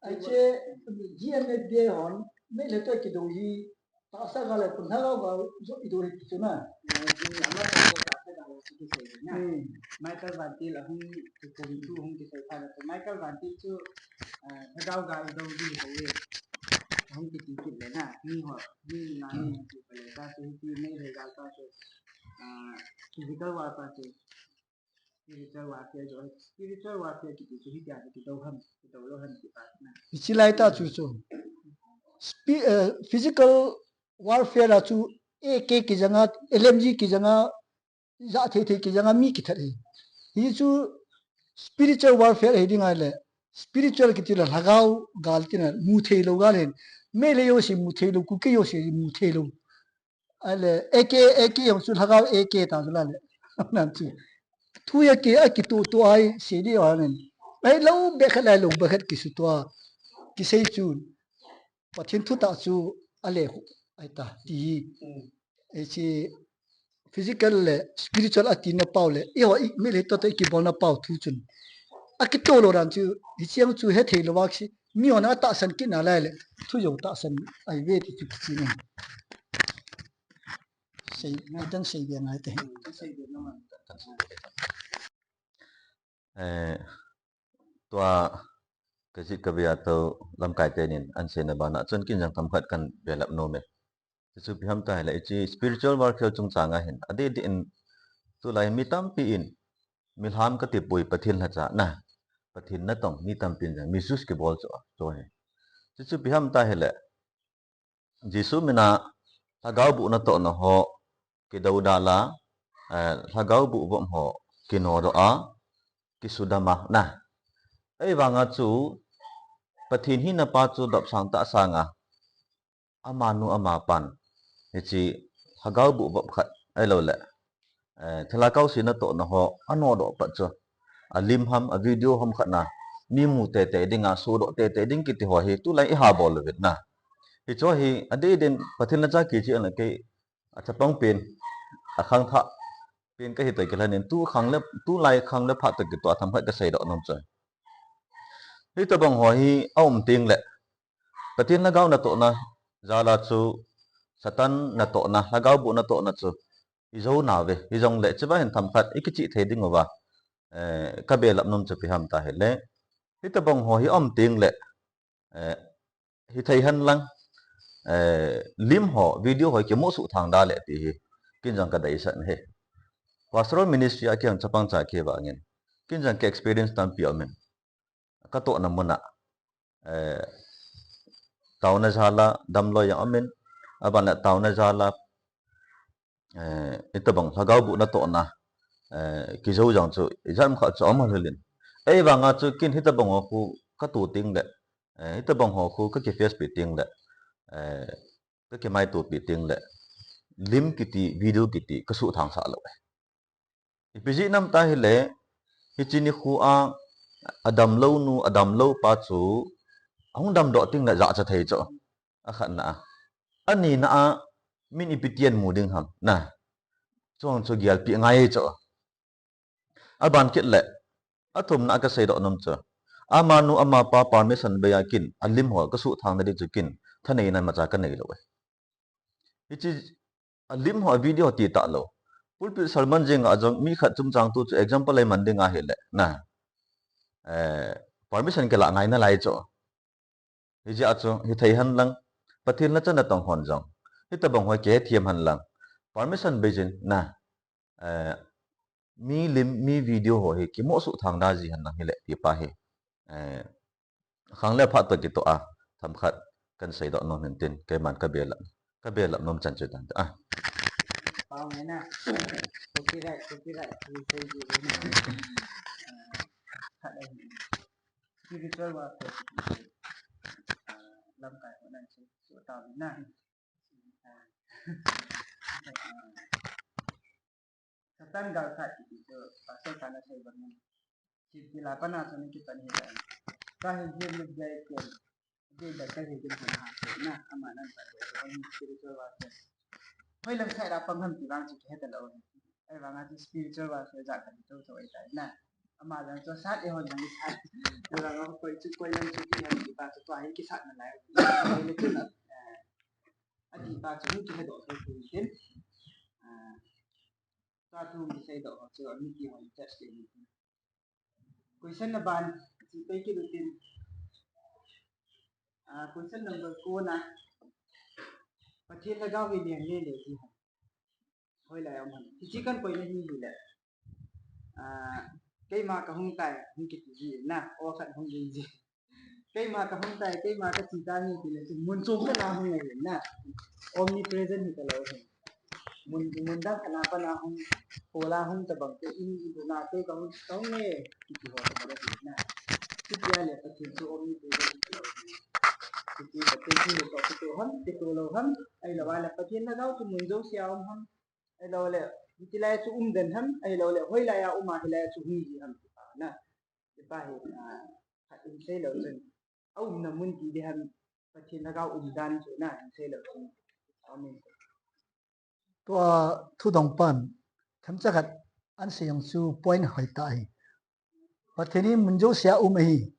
Hiche, G M F D A hon, Meitei toh kidou hi, tahsa gal le, Lhagao gal joh idou hi ti chu na. Eh, ama toh tahsa gal chu kisei na. Hmm. Michael Vantil ahung, kikon chu hung kisei phat na chu. Michael Vantil chu, eh, Lhagao gal idou di ho e. Ahung kiti kit le na. Mi ho, mi na ni ti pa le ta chu, ti Meitei gal ta chu. Ah, physical war pa chu. Spiritual warfare chu, spiritual warfare kiti chu hitia chu kidou ham, kidou lou ham ti pa na. Hiche lai ta chu chu. Spi-, eh, physical warfare a chu A K kijanga, L M G kijanga, ja thei thei kijanga mi kithat hi. Hi chu spiritual warfare hi ding ahile, spiritual kiti le lhagao gal tina mu thei lou gal hin. Meitei jouse mu thei lou, Kuki jouse mu thei lou. Ahile, A K, A K jong chu lhagao A K ta chu la le. Nan chu. Thu a ki, a kitu tu ai, se di a nen. Ai lou be khat lai lou be khat kisu tua. Kisei chu. Pathen thu ta chu a le hu. Ai ta, ti hi. Ai chi physical le spiritual a tina pau le. I ho i mi le to to i kibolna pau thu chun. A kitu lou dan chu. Hi chiang chu he thei lou vak si. Mi hon a tahsan kit na lai le, thu jong tahsan ahi ve ti chu kichi ni. Sei, ngai tang sei ve ngai te. Eh, tua ka jit ka ve a to lamkai tenin an seina bana chun kin jong themkhat kan belap nom e. Chuchu ipi ham ta hile, hiche spiritual warfare chungchang a hin, adeh deh in, tulai mi tampi in, milham kati poi Pathen lhacha na, Pathen natong mi tampi in jong misuse kibol chu, chu hi. Chuchu ipi ham ta hile, Jesu mina lhagao boh natohna ho, kidou dal a, eh, lhagao boh vop ho, kinodoh a, kisudam a, na. Ahivanga chu, Pathen hina pa chu dopsang tah sanga, amanu amapan, hiche lhagao boh vop khat, ahilou le, eh, thilha kaose natohna ho, anodoh pat chu, a lim ham, a video ham khat na, mi mu teitei dinga, sodoh teitei ding kiti ho hi, tulai i ha bol uvin na. Hichu hi, adeh deh in, Pathen lhacha kichi ana kei, a chapang pen, a khangthah pen kahi toh kilhon in, tu khang le, tulai khang le phat toh kitoh a themkhat ka seidoh nom chu. Hitobang ho hi, a um teng le, Pathen lhagao natohna jal a chu, Satan natohna, lhagao boh natohna chu, i jou nauve, hijongle, hiche va hin themkhat, i kichih thei ding uva, eh, ka belap nom chu ipi ham ta hile. Hitobang ho hi um teng le, eh, hithei hen lang, eh, lim ho, video ho, kimoh suh thang da le ti hi, kin jong ka deisah e. Pastoral ministry a kei jong chapang cha kei vangin, kin jong ka experience tampi aum in. Ka tohna mun a, eh, taona jal a damlou jong aum in, aban le taona jal a, eh, hitobang lhagao boh natohna, eh, kijou jong chu, ijat ham khat chu aum lheh in. Ahivanga chu kin hitobang ho khu ka tu teng le, eh, hitobang ho khu ka kiface pi teng le, eh, ka kimaito pi teng le, lim kiti, video kiti, ka suh thang sah lou e. Ipi jeh ham ta hile, hiche nikho a, adamlou nu, adamlou pa chu, ahung damdoh teng le jachat thei chu. Akhatna a. Anina a, min ipi tin mu ding ham, na. Chuang chu gelpi ngai chu. Aban kit le, athumna a ka seidoh nom chu, amanu amapa permission bei a kin, a lim ho ka suh thang na ding chu kin, thaneina imacha ka nei lou e. Hiche, a lim ho, a video ho ti talou. Pulpit sermon jeng a jong mi khat chungchang tu chu example eiman ding ahile, na. Eh, permission kila ngai nalai chu. Hijeh a chu, hithei hen lang, Pathen lhacha natong hon jong, hitobang ho kihethem hen lang, permission bei jin na, eh, mi lim, mi video ho hi kimoh suh thang da ji hen lang hile, ti pa hi, eh, khang le phat toh kitoh a, themkhat kan seidoh nom in tin, keiman ka belap, ka belap nom chan chu dan ta. Ah. Pau ngai na. Copyright, copyright, copyright. Khat a hi. Spiritual warfare. Ah, lamkai ho nan chu, chu tao na. Ah, Satan galsat kiti chu, pastor kana sei bang. Chipila pana chu ni kipan hi ta. Ka hin hin ni jai ke. Dei da ka hin hin ha na, ama nan ta ko spiritual warfare. Hoilam side a pang ham ti vang chu kihe talou. Ahivanga chu spiritual warfare jat khat chu chu ahitai na. Ama jang chu sat e hon jang sat. Ahivanga koi chu koi lam chu kihe ti pa chu tua hi kisat nalai. Koi le chu na, eh, ati pa chu kihedoh thei thei tin. Ah, tua thu kiseidoh chu ami kihon test te ni. Question na ban, chi pai kit u tin. Ah, question number four na. Pathen lhagao hi leng le le ti ham. Hoilai a um ham. Hiche kan koina hi hile. Ah, keima kahung tai, hung kiti ji na, o khat hung ding ji. Keima kahung tai, keima kache tai, hung ti le chu mun chom khat a hung ahi na. Omnipresent hi talou ahi. Mun, mun dang khat na pat a hung, pol a hung tabang te in, i bu na te ka hung, ka hung e, kiti ho ta ba na. Kiti a le Pathen chu omnipresent kiti ho. Kiti Pathen chu lo ka kiti ham, kiti lo ham, ahilou le Pathen Lhagao chu mun jouse a um ham, ahilou le, hiti lai chu um den ham, ahilou le, hoilai a um a, hilai chu hung ji ham, kiti na. Kiti hi, ah, khat in sei lou chun. A umna mun ti ding ham, Pathen Lhagao umdan chu na, in sei lou chun. Amen. Tua thudong pan, themcha khat, an sei jong chu point hoi ta hi. Pathen hi mun jouse a um ahi.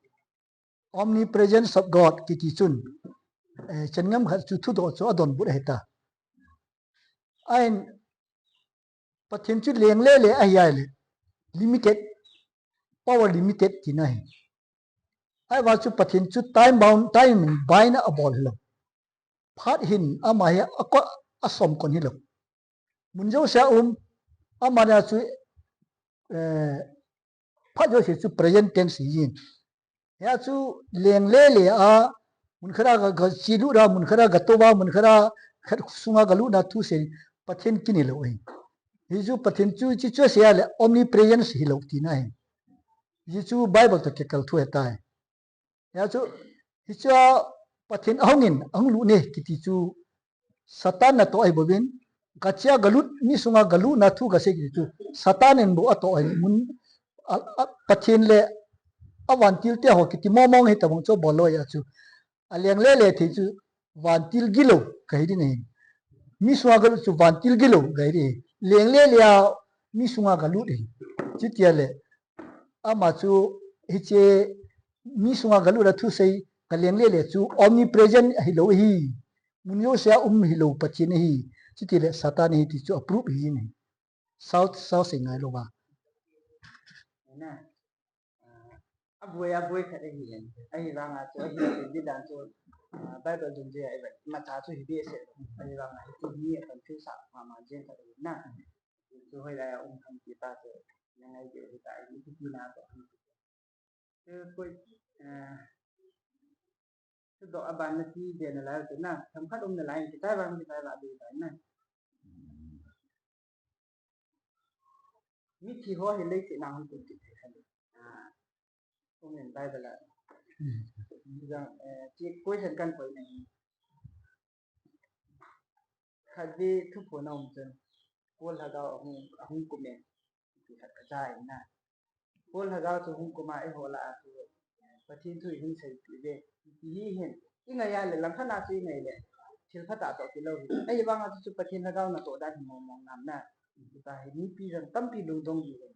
Omnipresence of God kiti chun, eh, chen ngam khat chu thudoh chu adonbut ahi ta. Ahin, Pathen chu leng le le ahi a le, limited, power limited tina ahi. Ahivang chu Pathen chu time bound, time in bind a abol hilou. Phat hin ama hi a ko, a som kon hilou. Mun jouse a um, ama na chu, eh, phat jouse chu present tense hi jin. Hia chu leng le le a, mun khat a ga, ga chi lut a, mun khat a ga tou a, mun khat a khat sunga ga lut na thu sei, Pathen kin hilou ahi. Hi chu Pathen chu chi chu sei a le omnipresence hilou tina ahi. Hi chu Bible toh kikal thu ahi tai. Hia chu, hi chu a Pathen ahung in, ahung lut e kiti chu Satan natoh ahi bouvin, ga chi a ga lut, mi sunga ga lut na thu ga sei kiti chu Satan in bou atoh ahi mun, a, a, Pathen le a vantil te ho kiti mong mong hi tabang chu bol lou ahi chu. A leng le le thei chu vantil gilou kahi ding ahi. Mi sunga ga lut chu vantil gilou kahi ding ahi. Leng le le a mi sunga ga lut ahi. Chuti a le ama chu hiche mi sunga ga lut a thu sei, ga leng le le chu omnipresent hilou ahi. Mun jouse a um hilou Pathen ahi. Chuti le Satan ahi ti chu a proof ahi ne. Sao, sao sei ngai lou va. Na. Ah, aboi, aboi khat ahi hen. Ahivang a chu, ahi chu, di dan chu, ah, Bible dun je, ahi, ma cha chu hi behseh. Ahivang a, hi ni a confuse a, ma, ma, jen khat ahi na. Chu hoilai a um ham ti pa chu, na ngai de hi ta, hi ti ti na to. Chu koi, ah, chu doh a ban na ti de na lai chu na, themkhat um na lai, ti tai vang, ti tai va de tai na. Mithi ho hi leiset na hung tum kit thei ham? Ah, um in Bible a. Hmm. Jang, eh, chi question kan koi na hi. Khat vei thuphon a um chun, Paul Lhagao ahung, ahung kum e, ti khat ka ja in na. Paul Lhagao chu hung kum a eiho lah a chu, Pathen thu i hung seipeh uve. Ti hi hin, i ngai a le langkhat a chu i ngai le, thil phatah toh kilou hi. Ahivang a chu, chu Pathen Lhagao natoh dan hi mong mong nam na. Ti ta hi mipi jong tampi lungdong ji le.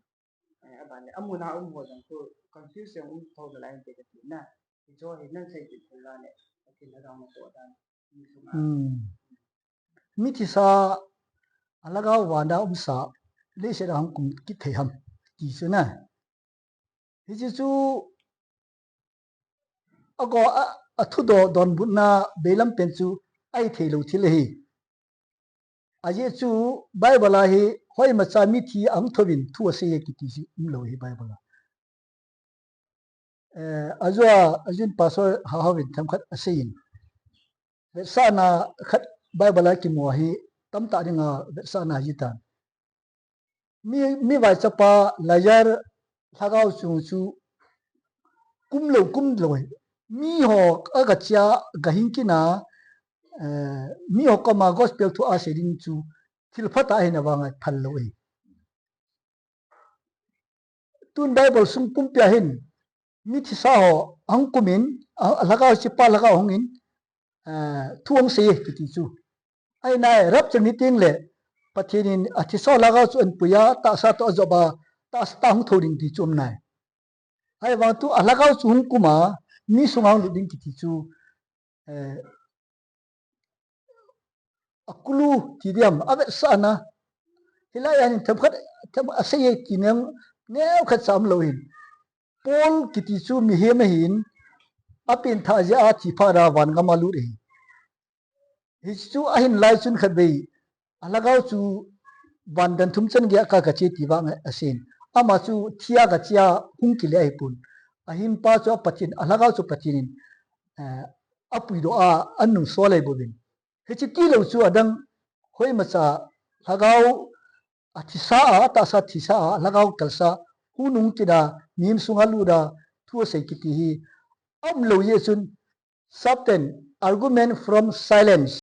Eh, aban le, amun a um ho jong chu confuse jong um tho nalai inte kati na. Hicho hi nan seipeh thei le, Pathen Lhagao natoh dan. Hmm. Mithisa a lhagao vana umsa, leiset a hung kum kit thei ham, ti chu na. Hiche chu, ago a, a thudoh donbutna beilam pen chu, ahi theilou thil ahi. Ajeh chu Bible a hi, hoimacha mithi ahung thouvin thu asei e kiti chu umlou ahi Bible a. Eh, ajeh a, ajeh in Pastor Haohao in themkhat asei in. Vetsahna khat Bible a kimu ahi, tamtah dinga vetsahna ahi tan. Mi, mi vaichapa Lazar lhagao chung chu kumlou, kumlou ahi. Miho aga chia, aga hing kit a, eh, miho koma gospel thu asei ding chu thil phatah ahina vanga phal lou ahi. Tun Bible sung pumpia hin, mithisa ho ahung kum in, a, a lhagao, hichepa lhagao hung in, a, thu ahung sei e kiti chu. Ahi nai, rapture ni teng le, Pathen in athisa ho lhagao chu ahin pui a, tahsa toh ajop a, tahsa tah hung thou ding ti chu um nai. Ahivang tu a lhagao chu hung kum a, mi sunga hung lut ding kiti chu, eh, a clue ti diam, avetsahna. Hilai a hin themkhat, them asei e ti neo, neokhat cha umlou hin. Paul kiti chu mihem ahin, apenthah jeh a thi phat a vangam a lut ahi. Hichu ahin lai chun khatvei, a lhagao chu van dan thum chan gei a ka, kache ti vang asei in. Ama chu thi a kachea hung kile ahipon. Ahinpa chu a Pathen, a lhagao chu Pathen in, eh, apuidoh a, anung sol ahi bouvin. Hiche tilou chu adang hoimacha lhagao athisa a, atahsa thisa a, lhagao kalsa, hunung kida, mim sunga luda, thu asei kiti hi aumlou jeh chun, Sapten, argument from silence.